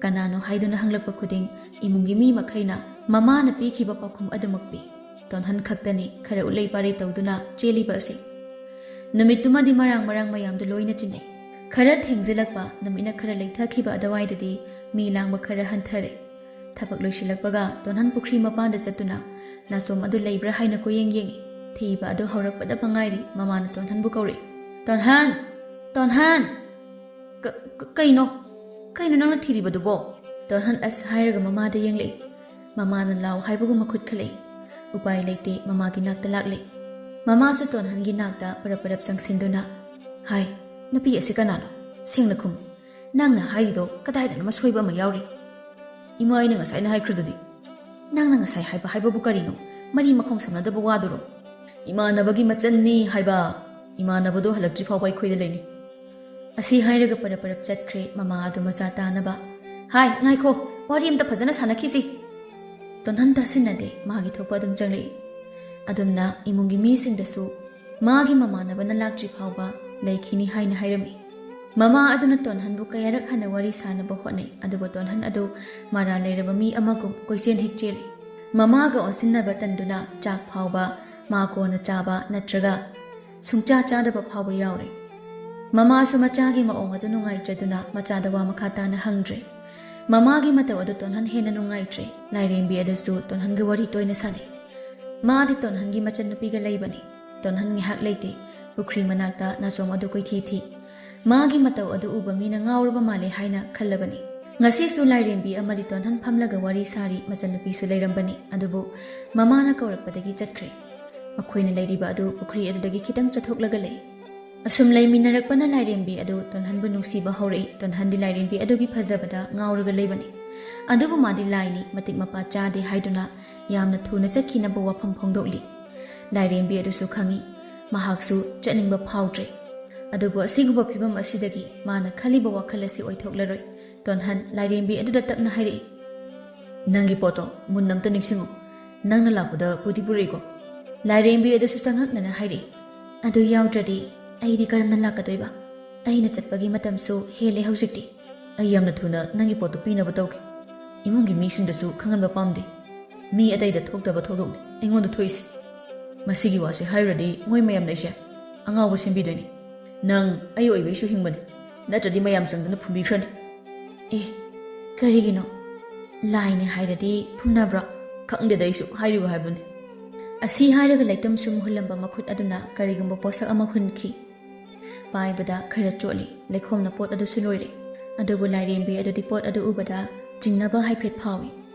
ꯀꯅꯥꯅꯣ ꯍꯥꯏꯗꯨꯅ ꯍꯪꯂꯛꯄ ꯈꯨꯗꯤꯡ ꯏꯃꯨꯡꯒꯤ ꯃꯤ ꯃꯈꯩꯅ ꯃꯃꯥꯅ ꯄꯤꯈꯤꯕ ꯄꯥꯎꯈꯨꯝ ꯑꯗꯨꯃꯛ ꯄꯤ꯫ ꯇꯣꯟꯍꯟ ꯈꯛꯇꯅꯤ ꯈꯔ ꯎꯠꯂꯩ ꯄꯥꯔꯩ ꯇꯧꯗꯨꯅ ꯆꯦꯜꯂꯤꯕ ꯑꯁꯤ꯫ ꯅꯨꯃꯤꯠꯇꯨꯃꯗꯤ ꯃꯔꯥꯡ ꯃꯔꯥꯡ ꯃꯌꯥꯝꯗꯨ ꯂꯣꯏꯅ ꯆꯤꯟꯅꯩ꯫ ꯈꯔ ꯊꯦꯡꯖꯤꯜꯂꯛꯄ, ꯅꯨꯃꯤꯠꯅ ꯈꯔ ꯂꯩꯊꯈꯤꯕ ꯑꯗꯨꯋꯥꯏꯗꯗꯤ ꯃꯤ ꯂꯥꯡꯕ ꯈꯔ ꯍꯟꯊꯔꯦ꯫ ꯊꯕꯛ ꯂꯣꯏꯁꯤꯜꯂꯛꯄꯒ ꯇꯣꯟꯍꯟ ꯄꯨꯈ꯭ꯔꯤ ꯃꯄꯥꯟꯗ ꯆꯠꯇꯨꯅ ꯅꯥꯆꯣꯝ ꯑꯗꯨ ꯂꯩꯕ꯭ꯔꯥ ꯍꯥꯏꯅ ꯀꯣꯏꯌꯦꯡ ꯌꯦꯡꯉꯤ꯫ ꯊꯤꯕ ꯑꯗꯨ ꯍꯧꯔꯛꯄꯗ ꯃꯉꯥꯏꯔꯤ, ꯃꯃꯥꯅ ꯇꯣꯟꯍꯟꯕꯨ ꯀꯧꯔꯛꯏ꯫ "ꯇꯣꯟꯍꯟ! ꯇꯣꯟꯍꯟ!" "ꯀ-, ꯀ-, ꯀꯩꯅꯣ? ꯀꯩꯅꯣ ꯅꯪꯅ ꯊꯤꯔꯤꯕꯗꯨꯕꯣ?" ꯇꯣꯟꯍꯟ ꯑꯁ ꯍꯥꯏꯔꯒ ꯃꯃꯥꯗ ꯌꯦꯡꯂꯛꯏ꯫ ꯃꯃꯥꯅ ꯂꯥꯎ ꯍꯥꯏꯕꯒꯨꯝ ꯃꯈꯨꯠ ꯈꯜꯂꯛꯏ꯫ ꯎꯄꯥꯏ ꯂꯩꯇꯦ, ꯃꯃꯥꯒꯤ ꯅꯥꯛꯇ ꯂꯥꯛꯂꯦ꯫ ꯃꯃꯥꯁꯨ ꯇꯣꯟꯍꯟꯒꯤ ꯅꯥꯛꯇ ꯄꯔꯞ ꯄꯔꯞ ꯆꯪꯁꯤꯟꯗꯨꯅ, "ꯍꯥꯏ, ꯅꯨꯄꯤ ꯑꯁꯤ ꯀꯅꯥꯅꯣ? ꯁꯦꯡꯅ ꯈꯨꯝꯃꯨ꯫ ꯅꯪꯅ ꯍꯥꯏꯔꯤꯗꯣ ꯀꯗꯥꯏꯗꯅꯣ ꯑꯁꯣꯏꯕ ꯑꯃ ꯌꯥꯎꯔꯤ?" "ꯏꯃꯥ, ꯑꯩꯅ ꯉꯁꯥꯏꯅ ꯍꯥꯏꯈ꯭ꯔꯗꯨꯗꯤ?" "ꯅꯪꯅ ꯉꯁꯥꯏ ꯍꯥꯏꯕ ꯍꯥꯏꯕꯕꯨ ꯀꯔꯤꯅꯣ? ꯃꯔꯤ ꯃꯈꯣꯡ ꯁꯝꯅꯗꯕ ꯋꯥꯗꯨꯔꯣ?" "ꯏꯃꯥꯟꯅꯕꯒꯤ ꯃꯆꯟꯅꯤ ꯍꯥꯏꯕ꯫ ꯏꯃꯥꯟꯅꯕꯗꯣ ꯍꯜꯂꯛꯇ꯭ꯔꯤ ꯐꯥꯎꯕ ꯑꯩꯈꯣꯏꯗ ꯂꯩꯅꯤ꯫" ꯑꯁꯤ ꯍꯥꯏꯔꯒ ꯄꯔꯞ ꯄꯔꯞ ꯆꯠꯈ꯭ꯔꯦ ꯃꯃꯥ ꯑꯗꯨ ꯃꯆꯥ ꯇꯥꯅꯕ꯫ "ꯍꯥꯏ, ꯉꯥꯏꯈꯣ, ꯋꯥꯔꯤ ꯑꯝꯇ ꯐꯖꯅ ꯁꯥꯟꯅꯈꯤꯁꯤ꯫" ꯇꯣꯟꯍꯟ ꯇꯥꯁꯤꯟꯅꯗꯦ, ꯃꯥꯒꯤ ꯊꯣꯛꯄ ꯑꯗꯨꯝ ꯆꯪꯂꯛꯏ꯫ ꯑꯗꯨꯝꯅ ꯏꯃꯨꯡꯒꯤ ꯃꯤꯁꯤꯡꯗꯁꯨ ꯃꯥꯒꯤ ꯃꯃꯥꯟꯅꯕꯅ ꯂꯥꯛꯇ꯭ꯔꯤ ꯐꯥꯎꯕ ꯂꯩꯈꯤꯅꯤ ꯍꯥꯏꯅ ꯍꯥꯏꯔꯝꯃꯤ꯫ ꯃꯃꯥ ꯑꯗꯨꯅ ꯇꯣꯟꯍꯟꯕꯨ ꯀꯌꯥꯔꯛ ꯍꯟꯅ ꯋꯥꯔꯤ ꯁꯥꯅꯕ ꯍꯣꯠꯅꯩ, ꯑꯗꯨꯕꯨ ꯇꯣꯟꯍꯟ ꯑꯗꯨ ꯃꯔꯥꯜ ꯂꯩꯔꯕ ꯃꯤ ꯑꯃꯒꯨꯝ ꯀꯣꯏꯆꯦꯟ ꯍꯦꯛ ꯆꯦꯜꯂꯤ꯫ ꯃꯃꯥꯒ ꯑꯣꯟꯁꯤꯟꯅꯕ ꯇꯟꯗꯨꯅ ꯆꯥꯛ ꯐꯥꯎꯕ ꯃꯥ ꯀꯣꯟꯅ ꯆꯥꯕ ꯅꯠꯇ꯭ꯔꯒ ꯁꯨꯡꯆꯥ ꯆꯥꯗꯕ ꯐꯥꯎꯕ ꯌꯥꯎꯔꯦ꯫ ꯃꯃꯥꯁꯨ ꯃꯆꯥꯒꯤ ꯃꯑꯣꯡ ꯑꯗꯨ ꯅꯨꯡꯉꯥꯏꯇ꯭ꯔꯗꯨꯅ ꯃꯆꯥꯗ ꯋꯥ ꯃꯈꯥ ꯇꯥꯅ ꯍꯪꯗ꯭ꯔꯦ꯫ ꯃꯃꯥꯒꯤ ꯃꯇꯧ ꯑꯗꯨ ꯇꯣꯟꯍꯟ ꯍꯦꯟꯅ ꯅꯨꯡꯉꯥꯏꯇ꯭ꯔꯦ꯫ ꯂꯥꯏꯔꯦꯝꯕꯤ ꯑꯗꯨꯁꯨ ꯇꯣꯟꯍꯟꯒ ꯋꯥꯔꯤ ꯇꯣꯏꯅ ꯁꯥꯟꯅꯩ꯫ ꯃꯥꯗꯤ ꯇꯣꯟꯍꯟꯒꯤ ꯃꯆꯟꯅꯨꯄꯤꯒ ꯂꯩꯕꯅꯤ꯫ ꯇꯣꯟꯍꯟ ꯉꯥꯏꯍꯥꯛ ꯂꯩꯇꯦ꯫ ꯄꯨꯈ꯭ꯔꯤ ꯃꯅꯥꯛꯇ ꯅꯥꯆꯣꯝ ꯑꯗꯨ ꯀꯣꯏꯊꯤ ꯊꯤ꯫ ꯃꯥꯒꯤ ꯃꯇꯧ ꯑꯗꯨ ꯎꯕ ꯃꯤꯅ ꯉꯥꯎꯔꯕ ꯃꯥꯜꯂꯦ ꯍꯥꯏꯅ ꯈꯜꯂꯕꯅꯤ꯫ ꯉꯁꯤꯁꯨ ꯂꯥꯏꯔꯦꯝꯕꯤ ꯑꯃꯗꯤ ꯇꯣꯟꯍꯟ ꯐꯝꯂꯒ ꯋꯥꯔꯤ ꯁꯥꯔꯤ, ꯃꯆꯟꯅꯨꯄꯤꯁꯨ ꯂꯩꯔꯝꯕꯅꯤ꯫ ꯑꯗꯨꯕꯨ ꯃꯃꯥꯅ ꯀꯧꯔꯛꯄꯗꯒꯤ ꯆꯠꯈ꯭ꯔꯦ꯫ ꯃꯈꯣꯏꯅ ꯂꯩꯔꯤꯕ ꯑꯗꯨ ꯄꯨꯈ꯭ꯔꯤ ꯑꯗꯨꯗꯒꯤ ꯈꯤꯇꯪ ꯆꯠꯊꯣꯛꯂꯒ ꯂꯩ꯫ ꯑꯁꯨꯝ ꯂꯩꯃꯤꯟꯅꯔꯛꯄꯅ ꯂꯥꯏꯔꯦꯝꯕꯤ ꯑꯗꯨ ꯇꯣꯟꯍꯟꯕꯨ ꯅꯨꯡꯁꯤꯕ ꯍꯧꯔꯛꯏ꯫ ꯇꯣꯟꯍꯟꯗꯤ ꯂꯥꯏꯔꯦꯝꯕꯤ ꯑꯗꯨꯒꯤ ꯐꯖꯕꯗ ꯉꯥꯎꯔꯒ ꯂꯩꯕꯅꯤ꯫ ꯑꯗꯨꯕꯨ ꯃꯥꯗꯤ ꯂꯥꯏꯅꯤ, ꯃꯇꯤꯛ ꯃꯄꯥ ꯆꯥꯗꯦ ꯍꯥꯏꯗꯨꯅ ꯌꯥꯝꯅ ꯊꯨꯅ ꯆꯠꯈꯤꯅꯕ ꯋꯥꯐꯝ ꯐꯣꯡꯗꯣꯛꯂꯤ꯫ ꯂꯥꯏꯔꯦꯝꯕꯤ ꯑꯗꯨꯁꯨ ꯈꯪꯏ, ꯃꯍꯥꯛꯁꯨ ꯆꯠꯅꯤꯡꯕ ꯐꯥꯎꯗ꯭ꯔꯦ꯫ ꯑꯗꯨꯕꯨ ꯑꯁꯤꯒꯨꯝꯕ ꯐꯤꯕꯝ ꯑꯁꯤꯗꯒꯤ ꯃꯥꯅ ꯈꯜꯂꯤꯕ ꯋꯥꯈꯜ ꯑꯁꯤ ꯑꯣꯏꯊꯣꯛꯂꯔꯣꯏ꯫ ꯇꯣꯟꯍꯟ ꯂꯥꯏꯔꯦꯝꯕꯤ ꯑꯗꯨꯗ ꯇꯞꯅ ꯍꯥꯏꯔꯛꯏ, "ꯅꯪꯒꯤ ꯄꯣꯠꯇꯣ ꯃꯨꯟꯅ ꯑꯝꯇ ꯅꯤꯡꯁꯤꯡꯉꯨ꯫ ꯅꯪꯅ ꯂꯥꯛꯄꯗ ꯄꯨꯗꯤ ꯄꯨꯔꯛꯏꯀꯣ?" ꯂꯥꯏꯔꯦꯝꯕꯤ ꯑꯗꯨꯁꯨ ꯆꯪꯉꯛꯅꯅ ꯍꯥꯏꯔꯛꯏ, "ꯑꯗꯨ ꯌꯥꯎꯗ꯭ꯔꯗꯤ ꯑꯩꯗꯤ ꯀꯔꯝꯅ ꯂꯥꯛꯀꯗꯣꯏꯕ? ꯑꯩꯅ ꯆꯠꯄꯒꯤ ꯃꯇꯝꯁꯨ ꯍꯦꯜꯂꯦ ꯍꯧꯖꯤꯛꯇꯤ꯫ ꯑꯩ ꯌꯥꯝꯅ ꯊꯨꯅ ꯅꯪꯒꯤ ꯄꯣꯠꯇꯨ ꯄꯤꯅꯕ ꯇꯧꯒꯦ꯫ ꯏꯃꯨꯡꯒꯤ ꯃꯤꯁꯤꯡꯗꯁꯨ ꯈꯪꯍꯟꯕ ꯄꯥꯝꯗꯦ꯫ ꯃꯤ ꯑꯇꯩꯗ ꯊꯣꯛꯇꯕ ꯊꯧꯗꯣꯛꯅꯤ ꯑꯩꯉꯣꯟꯗ ꯊꯣꯛꯏꯁꯦ꯫ ꯃꯁꯤꯒꯤ ꯋꯥꯁꯦ ꯍꯥꯏꯔꯨꯔꯗꯤ ꯃꯣꯏ ꯃꯌꯥꯝꯅ ꯑꯩꯁꯦ ꯑꯉꯥꯎꯕ ꯁꯦꯝꯕꯤꯗꯣꯏꯅꯤ꯫ ꯅꯪ ꯑꯩ ꯑꯣꯏꯕꯩꯁꯨ ꯍꯤꯡꯕꯅꯤ, ꯅꯠꯇ꯭ꯔꯗꯤ ꯃꯌꯥꯝ ꯆꯪꯗꯅ ꯐꯨꯝꯕꯤꯈ꯭ꯔꯅꯤ꯫" "ꯑꯦ, ꯀꯔꯤꯒꯤꯅꯣ? ꯂꯥꯏꯅꯦ ꯍꯥꯏꯔꯗꯤ ꯐꯨꯝꯅꯕ꯭ꯔꯣ?" "ꯈꯪꯗꯦꯗ, ꯑꯩꯁꯨ ꯍꯥꯏꯔꯤꯕ ꯍꯥꯏꯕꯅꯤ꯫" ꯑꯁꯤ ꯍꯥꯏꯔꯒ ꯂꯩꯇꯝ ꯁꯨꯝ ꯍꯨꯜꯂꯝꯕ ꯃꯈꯨꯠ ꯑꯗꯨꯅ ꯀꯔꯤꯒꯨꯝꯕ ꯄꯣꯠꯁꯛ ꯑꯃ ꯍꯨꯟꯈꯤ꯫ ꯄꯥꯏꯕꯗ ꯈꯔ ꯆꯣꯠꯂꯤ, ꯂꯩꯈꯣꯝꯅ ꯄꯣꯠ ꯑꯗꯨꯁꯨ ꯂꯣꯏꯔꯦ꯫ ꯑꯗꯨꯕꯨ ꯂꯥꯏꯔꯦꯝꯕꯤ ꯑꯗꯨꯗꯤ ꯄꯣꯠ ꯑꯗꯨ ꯎꯕꯗ ꯆꯤꯡꯅꯕ ꯍꯥꯏꯐꯦꯠ ꯐꯥꯎꯏ꯫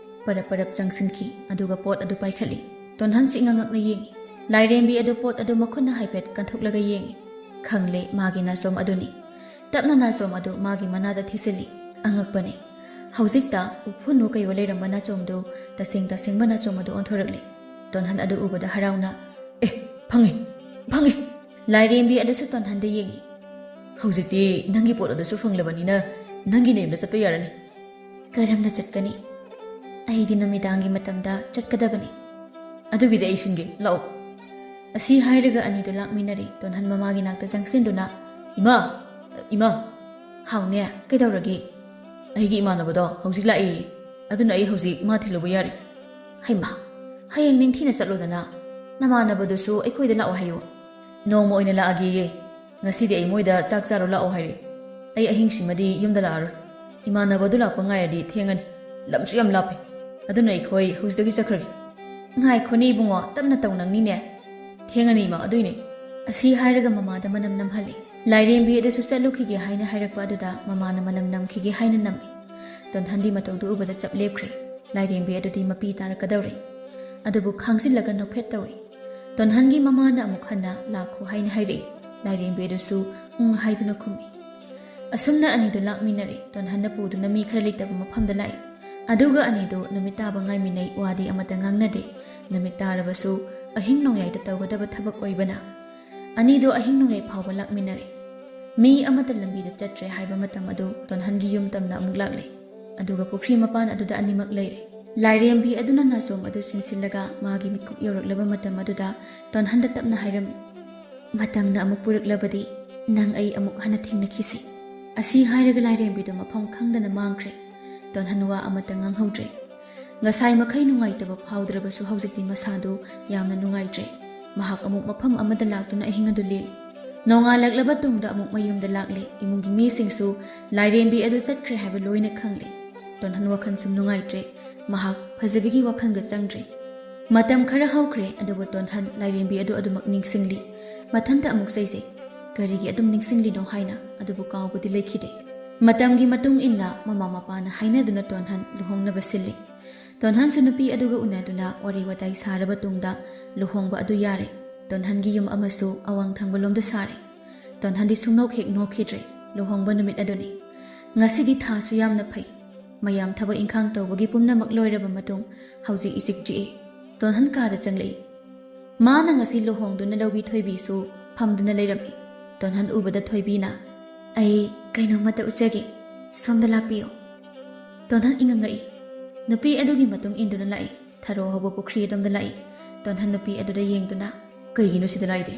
ꯄꯔꯞ ꯄꯔꯞ ꯆꯪꯁꯤꯟꯈꯤ, ꯑꯗꯨꯒ ꯄꯣꯠ ꯑꯗꯨ ꯄꯥꯏꯈꯠꯂꯤ꯫ ꯇꯣꯟꯍꯟꯁꯤ ꯉꯉꯛꯅ ꯌꯦꯡꯉꯤ꯫ ꯂꯥꯏꯔꯦꯝꯕꯤ ꯑꯗꯨ ꯄꯣꯠ ꯑꯗꯨ ꯃꯈꯨꯠꯅ ꯍꯥꯏꯐꯦꯠ ꯀꯟꯊꯣꯛꯂꯒ ꯌꯦꯡꯉꯤ꯫ ꯈꯪꯂꯦ, ꯃꯥꯒꯤ ꯅꯥꯆꯣꯝ ꯑꯗꯨꯅꯤ꯫ ꯇꯞꯅ ꯅꯥꯆꯣꯝ ꯑꯗꯨ ꯃꯥꯒꯤ ꯃꯅꯥꯗ ꯊꯤꯖꯤꯜꯂꯤ꯫ ꯑꯉꯛꯄꯅꯤ꯫ ꯍꯧꯖꯤꯛꯇ ꯎꯐꯨꯟꯅꯨ ꯀꯩꯑꯣ ꯂꯩꯔꯝꯕ ꯅꯥꯆꯣꯝꯗꯨ ꯇꯁꯦꯡ ꯇꯁꯦꯡꯕ ꯅꯥꯆꯣꯝ ꯑꯗꯨ ꯑꯣꯟꯊꯣꯔꯛꯂꯦ꯫ ꯇꯣꯟꯍꯟ ꯑꯗꯨ ꯎꯕꯗ ꯍꯔꯥꯎꯅ, "ꯑꯦ, ꯐꯪꯉꯦ, ꯐꯪꯉꯦ!" ꯂꯥꯏꯔꯦꯝꯕꯤ ꯑꯗꯨꯁꯨ ꯇꯣꯟꯍꯟꯗ ꯌꯦꯡꯉꯤ꯫ "ꯍꯧꯖꯤꯛꯇꯤ ꯅꯪꯒꯤ ꯄꯣꯠ ꯑꯗꯨꯁꯨ ꯐꯪꯂꯕꯅꯤꯅ ꯅꯪꯒꯤ ꯅꯌꯨꯝꯗ ꯆꯠꯄ ꯌꯥꯔꯅꯤ꯫" "ꯀꯔꯝꯅ ꯆꯠꯀꯅꯤ? ꯑꯩꯗꯤ ꯅꯨꯃꯤꯗꯥꯡꯒꯤ ꯃꯇꯝꯗ ꯆꯠꯀꯗꯕꯅꯤ꯫" "ꯑꯗꯨꯒꯤꯗꯤ ꯑꯩ ꯁꯤꯟꯒꯦ, ꯂꯥꯛꯑꯣ꯫" ꯑꯁꯤ ꯍꯥꯏꯔꯒ ꯑꯅꯤꯗꯨ ꯂꯥꯛꯃꯤꯟꯅꯔꯤ꯫ ꯇꯣꯟꯍꯟ ꯃꯃꯥꯒꯤ ꯅꯥꯛꯇ ꯆꯪꯁꯤꯟꯗꯨꯅ, "ꯏꯃꯥ! ꯏꯃꯥ!" "ꯍꯥꯎꯅꯦ, ꯀꯩꯗꯧꯔꯒꯦ?" "ꯑꯩꯒꯤ ꯏꯃꯥꯟꯅꯕꯗꯣ ꯍꯧꯖꯤꯛ ꯂꯥꯛꯏ, ꯑꯗꯨꯅ ꯑꯩ ꯍꯧꯖꯤꯛ ꯃꯥ ꯊꯤꯜꯂꯨꯕ ꯌꯥꯔꯦ꯫" "ꯍꯩꯃꯥ, ꯍꯌꯦꯡ ꯅꯤꯡꯊꯤꯅ ꯆꯠꯂꯣꯗꯅ, ꯅꯃꯥꯟꯅꯕꯗꯨꯁꯨ ꯑꯩꯈꯣꯏꯗ ꯂꯥꯛꯑꯣ ꯍꯥꯏꯌꯨ꯫" "ꯅꯣꯡꯃ ꯑꯣꯏꯅ ꯂꯥꯛꯑꯒꯦꯌꯦ꯫ ꯉꯁꯤꯗꯤ ꯑꯩ ꯃꯣꯏꯗ ꯆꯥꯛ ꯆꯥꯔꯨ ꯂꯥꯛꯑꯣ ꯍꯥꯏꯔꯦ꯫ ꯑꯩ ꯑꯍꯤꯡꯁꯤꯃꯗꯤ ꯌꯨꯝꯗ ꯂꯥꯛꯑꯔꯣꯏ꯫ ꯏꯃꯥꯟꯅꯕꯗꯨ ꯂꯥꯛꯄ ꯉꯥꯏꯔꯗꯤ ꯊꯦꯡꯉꯅꯤ꯫ ꯂꯝꯁꯨ ꯌꯥꯝ ꯂꯥꯞꯄꯦ꯫ ꯑꯗꯨꯅ ꯑꯩꯈꯣꯏ ꯍꯧꯖꯤꯛꯇꯒꯤ ꯆꯠꯈ꯭ꯔꯒꯦ꯫" "ꯉꯥꯏꯈꯣꯅꯦ ꯏꯕꯨꯡꯉꯣ, ꯇꯞꯅ ꯇꯧ, ꯅꯪꯅꯤꯅꯦ꯫" "ꯊꯦꯡꯉꯅꯤ ꯏꯃꯥ, ꯑꯗꯨꯏꯅꯦ꯫" ꯑꯁꯤ ꯍꯥꯏꯔꯒ ꯃꯃꯥꯗ ꯃꯅꯝ ꯅꯝꯍꯜꯂꯤ꯫ ꯂꯥꯏꯔꯦꯝꯕꯤ ꯑꯗꯨꯁꯨ ꯆꯠꯂꯨꯈꯤꯒꯦ ꯍꯥꯏꯅ ꯍꯥꯏꯔꯛꯄ ꯑꯗꯨꯗ ꯃꯃꯥꯅ ꯃꯅꯝ ꯅꯝꯈꯤꯒꯦ ꯍꯥꯏꯅ ꯅꯝꯃꯤ꯫ ꯇꯣꯟꯍꯟꯗꯤ ꯃꯇꯧꯗꯨ ꯎꯕꯗ ꯆꯞ ꯂꯦꯞꯈ꯭ꯔꯦ꯫ ꯂꯥꯏꯔꯦꯝꯕꯤ ꯑꯗꯨꯗꯤ ꯃꯄꯤ ꯇꯥꯔꯛꯀꯗꯧꯔꯦ꯫ ꯑꯗꯨꯕꯨ ꯈꯥꯡꯖꯤꯜꯂꯒ ꯅꯣꯛꯐꯦꯠ ꯇꯧꯏ꯫ ꯇꯣꯟꯍꯟꯒꯤ ꯃꯃꯥꯅ ꯑꯃꯨꯛ ꯍꯟꯅ "ꯂꯥꯛꯈꯣ" ꯍꯥꯏꯅ ꯍꯥꯏꯔꯛꯏ꯫ ꯂꯥꯏꯔꯦꯝꯕꯤ ꯑꯗꯨꯁꯨ "ꯎꯪ" ꯍꯥꯏꯗꯨꯅ ꯈꯨꯝꯃꯤ꯫ ꯑꯁꯨꯝꯅ ꯑꯅꯤꯗꯨ ꯂꯥꯛꯃꯤꯟꯅꯔꯦ꯫ ꯇꯣꯟꯍꯟꯅ ꯄꯨꯗꯨꯅ ꯃꯤ ꯈꯔ ꯂꯩꯇꯕ ꯃꯐꯝꯗ ꯂꯥꯛꯏ꯫ ꯑꯗꯨꯒ ꯑꯅꯤꯗꯨ ꯅꯨꯃꯤꯠ ꯇꯥꯕ ꯉꯥꯏꯃꯤꯟꯅꯩ, ꯋꯥꯗꯤ ꯑꯃꯠꯇ ꯉꯥꯡꯅꯗꯦ꯫ ꯅꯨꯃꯤꯠ ꯇꯥꯔꯕꯁꯨ ꯑꯍꯤꯡ ꯅꯣꯡꯌꯥꯏꯗ ꯇꯧꯒꯗꯕ ꯊꯕꯛ ꯑꯣꯏꯕꯅ ꯑꯅꯤꯗꯨ ꯑꯍꯤꯡ ꯅꯣꯡꯌꯥꯏ ꯐꯥꯎꯕ ꯂꯥꯛꯃꯤꯟꯅꯔꯦ꯫ ꯃꯤ ꯑꯃꯠꯇ ꯂꯝꯕꯤꯗ ꯆꯠꯇ꯭ꯔꯦ ꯍꯥꯏꯕ ꯃꯇꯝ ꯑꯗꯨ ꯇꯣꯟꯍꯟꯒꯤ ꯌꯨꯝ ꯇꯝꯅ ꯑꯃꯨꯛ ꯂꯥꯛꯂꯦ꯫ ꯑꯗꯨꯒ ꯄꯨꯈ꯭ꯔꯤ ꯃꯄꯥꯟ ꯑꯗꯨꯗ ꯑꯅꯤꯃꯛ ꯂꯩꯔꯦ꯫ ꯂꯥꯏꯔꯦꯝꯕꯤ ꯑꯗꯨꯅ ꯅꯥꯆꯣꯝ ꯑꯗꯨ ꯆꯤꯟꯁꯤꯜꯂꯒ ꯃꯥꯒꯤ ꯃꯤꯀꯨꯞ ꯌꯧꯔꯛꯂꯕ ꯃꯇꯝ ꯑꯗꯨꯗ ꯇꯣꯟꯍꯟꯗ ꯇꯞꯅ ꯍꯥꯏꯔꯝꯃꯤ, "ꯃꯇꯝꯅ ꯑꯃꯨꯛ ꯄꯨꯔꯛꯂꯕꯗꯤ ꯅꯪ ꯑꯩ ꯑꯃꯨꯛ ꯍꯟꯅ ꯊꯦꯡꯅꯈꯤꯁꯤ꯫" ꯑꯁꯤ ꯍꯥꯏꯔꯒ ꯂꯥꯏꯔꯦꯝꯕꯤꯗꯨ ꯃꯐꯝ ꯈꯪꯗꯅ ꯃꯥꯡꯈ꯭ꯔꯦ꯫ ꯇꯣꯟꯍꯟ ꯋꯥ ꯑꯃꯠꯇ ꯉꯥꯡꯍꯧꯗ꯭ꯔꯦ꯫ ꯉꯁꯥꯏ ꯃꯈꯩ ꯅꯨꯡꯉꯥꯏꯇꯕ ꯐꯥꯎꯗ꯭ꯔꯕꯁꯨ ꯍꯧꯖꯤꯛꯇꯤ ꯃꯁꯥꯗꯨ ꯌꯥꯝꯅ ꯅꯨꯡꯉꯥꯏꯇ꯭ꯔꯦ꯫ ꯃꯍꯥꯛ ꯑꯃꯨꯛ ꯃꯐꯝ ꯑꯃꯗ ꯂꯥꯛꯇꯨꯅ ꯑꯍꯤꯡ ꯑꯗꯨ ꯂꯦꯜꯂꯤ꯫ ꯅꯣꯡꯉꯥꯜꯂꯛꯂꯕ ꯇꯨꯡꯗ ꯑꯃꯨꯛ ꯃꯌꯨꯝꯗ ꯂꯥꯛꯂꯦ꯫ ꯏꯃꯨꯡꯒꯤ ꯃꯤꯁꯤꯡꯁꯨ ꯂꯥꯏꯔꯦꯝꯕꯤ ꯑꯗꯨ ꯆꯠꯈ꯭ꯔꯦ ꯍꯥꯏꯕ ꯂꯣꯏꯅ ꯈꯪꯂꯦ꯫ ꯇꯣꯟꯍꯟ ꯋꯥꯈꯜ ꯁꯨꯝ ꯅꯨꯡꯉꯥꯏꯇ꯭ꯔꯦ꯫ ꯃꯍꯥꯛ ꯐꯖꯕꯤꯒꯤ ꯋꯥꯈꯜꯒ ꯆꯪꯗ꯭ꯔꯦ꯫ ꯃꯇꯝ ꯈꯔ ꯍꯧꯈ꯭ꯔꯦ, ꯑꯗꯨꯕꯨ ꯇꯣꯟꯍꯟ ꯂꯥꯏꯔꯦꯝꯕꯤ ꯑꯗꯨ ꯑꯗꯨꯃꯛ ꯅꯤꯡꯁꯤꯡꯂꯤ꯫ ꯃꯊꯟꯇ ꯑꯃꯨꯛ ꯆꯩꯖꯩ꯫ ꯀꯔꯤꯒꯤ ꯑꯗꯨꯝ ꯅꯤꯡꯁꯤꯡꯂꯤꯅꯣ ꯍꯥꯏꯅ, ꯑꯗꯨꯕꯨ ꯀꯥꯎꯕꯗꯤ ꯂꯩꯈꯤꯗꯦ꯫ ꯃꯇꯝꯒꯤ ꯃꯇꯨꯡ ꯏꯟꯅ ꯃꯃꯥ ꯃꯄꯥꯅ ꯍꯥꯏꯅꯗꯨꯅ ꯇꯣꯟꯍꯟ ꯂꯨꯍꯣꯡꯅꯕ ꯁꯤꯜꯂꯤ꯫ ꯇꯣꯟꯍꯟꯁꯨ ꯅꯨꯄꯤ ꯑꯗꯨꯒ ꯎꯅꯗꯨꯅ ꯋꯥꯔꯤ ꯋꯥꯇꯥꯏ ꯁꯥꯔꯕ ꯇꯨꯡꯗ ꯂꯨꯍꯣꯡꯕ ꯑꯗꯨ ꯌꯥꯔꯦ꯫ ꯇꯣꯟꯍꯟꯒꯤ ꯌꯨꯝ ꯑꯃꯁꯨ ꯑꯋꯥꯡ ꯊꯪꯕ ꯂꯣꯝꯗ ꯁꯥꯔꯦ꯫ ꯇꯣꯟꯍꯟꯗꯤ ꯁꯨꯡꯅꯣꯛ ꯍꯦꯛ ꯅꯣꯛꯈꯤꯗ꯭ꯔꯦ꯫ ꯂꯨꯍꯣꯡꯕ ꯅꯨꯃꯤꯠ ꯑꯗꯨꯅꯤ꯫ ꯉꯁꯤꯗꯤ ꯊꯥꯁꯨ ꯌꯥꯝꯅ ꯐꯩ꯫ ꯃꯌꯥꯝ ꯊꯕꯛ ꯏꯪꯈꯥꯡ ꯇꯧꯕꯒꯤ ꯄꯨꯝꯅꯃꯛ ꯂꯣꯏꯔꯕ ꯃꯇꯨꯡ ꯍꯧꯖꯤꯛ ꯏꯆꯤꯛ ꯆꯤꯛꯏ꯫ ꯇꯣꯟꯍꯟ ꯀꯥꯗ ꯆꯪꯂꯛꯏ꯫ ꯃꯥꯅ ꯉꯁꯤ ꯂꯨꯍꯣꯡꯗꯨꯅ ꯂꯧꯕꯤ ꯊꯣꯏꯕꯤꯁꯨ ꯐꯝꯗꯨꯅ ꯂꯩꯔꯝꯃꯤ꯫ ꯇꯣꯟꯍꯟ ꯎꯕꯗ ꯊꯣꯏꯕꯤꯅ, "ꯑꯩ ꯀꯩꯅꯣꯝꯃꯇ ꯎꯠꯆꯒꯦ, ꯁꯣꯝꯗ ꯂꯥꯛꯄꯤꯌꯨ꯫" ꯇꯣꯟꯍꯟ ꯏꯉꯛ ꯉꯛꯏ꯫ ꯅꯨꯄꯤ ꯑꯗꯨꯒꯤ ꯃꯇꯨꯡ ꯏꯟꯗꯨꯅ ꯂꯥꯛꯏ꯫ ꯊꯔꯣ ꯍꯧꯕ ꯄꯨꯈ꯭ꯔꯤ ꯑꯗꯣꯝꯗ ꯂꯥꯛꯏ꯫ ꯇꯣꯟꯍꯟ ꯅꯨꯄꯤ ꯑꯗꯨꯗ ꯌꯦꯡꯗꯨꯅ, "ꯀꯩꯒꯤꯅꯣ ꯁꯤꯗ ꯂꯥꯛꯏꯗꯤ?"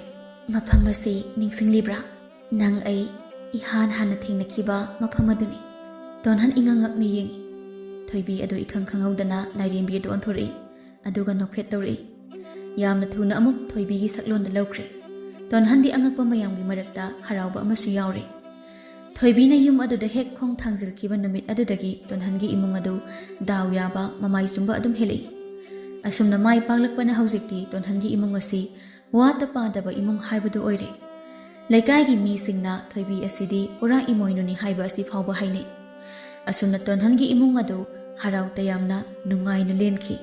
"ꯃꯐꯝ ꯑꯁꯤ ꯅꯤꯡꯁꯤꯡꯂꯤꯕ꯭ꯔꯥ? ꯅꯪ ꯑꯩ ꯏꯍꯥꯟ ꯍꯥꯟꯅ ꯊꯦꯡꯅꯈꯤꯕ ꯃꯐꯝ ꯑꯗꯨꯅꯤ꯫" ꯇꯣꯟꯍꯟ ꯏꯉꯛ ꯉꯛꯅ ꯌꯦꯡꯏ꯫ ꯊꯣꯏꯕꯤ ꯑꯗꯨ ꯏꯈꯪ ꯈꯪꯍꯧꯗꯅ ꯂꯥꯏꯔꯦꯝꯕꯤ ꯑꯗꯨ ꯑꯣꯟꯊꯣꯔꯛꯏ꯫ ꯑꯗꯨꯒ ꯅꯣꯛꯐꯦꯠ ꯇꯧꯔꯛꯏ꯫ ꯌꯥꯝꯅ ꯊꯨꯅ ꯑꯃꯨꯛ ꯊꯣꯏꯕꯤꯒꯤ ꯁꯛꯂꯣꯟꯗ ꯂꯧꯈ꯭ꯔꯦ꯫ ꯇꯣꯟꯍꯟꯗꯤ ꯑꯉꯛꯄ ꯃꯌꯥꯝꯒꯤ ꯃꯔꯛꯇ ꯍꯔꯥꯎꯕ ꯑꯃꯁꯨ ꯌꯥꯎꯔꯦ꯫ ꯊꯣꯏꯕꯤꯅ ꯌꯨꯝ ꯑꯗꯨꯗ ꯍꯦꯛ ꯈꯣꯡ ꯊꯥꯡꯖꯤꯜꯈꯤꯕ ꯅꯨꯃꯤꯠ ꯑꯗꯨꯗꯒꯤ ꯇꯣꯟꯍꯟꯒꯤ ꯏꯃꯨꯡ ꯑꯗꯨ ꯗꯥꯎ ꯌꯥꯕ, ꯃꯃꯥꯏ ꯆꯨꯝꯕ ꯑꯗꯨꯝ ꯍꯦꯜꯂꯛꯏ꯫ ꯑꯁꯨꯝꯅ ꯃꯥꯏ ꯄꯥꯛꯂꯛꯄꯅ ꯍꯧꯖꯤꯛꯇꯤ ꯇꯣꯟꯍꯟꯒꯤ ꯏꯃꯨꯡ ꯑꯁꯤ ꯋꯥꯠꯇ ꯄꯥꯗꯕ ꯏꯃꯨꯡ ꯍꯥꯏꯕꯗꯨ ꯑꯣꯏꯔꯦ꯫ ꯂꯩꯀꯥꯏꯒꯤ ꯃꯤꯁꯤꯡꯅ ꯊꯣꯏꯕꯤ ꯑꯁꯤꯗꯤ ꯄꯨꯔꯥ ꯏꯃꯣꯏꯅꯨꯅꯤ ꯍꯥꯏꯕ ꯑꯁꯤ ꯐꯥꯎꯕ ꯍꯥꯏꯅꯩ꯫ ꯑꯁꯨꯝꯅ ꯇꯣꯟꯍꯟꯒꯤ ꯏꯃꯨꯡ ꯑꯗꯨ ꯍꯔꯥꯎ ꯇꯌꯥꯝꯅ ꯅꯨꯡꯉꯥꯏꯅ ꯂꯦꯟꯈꯤ꯫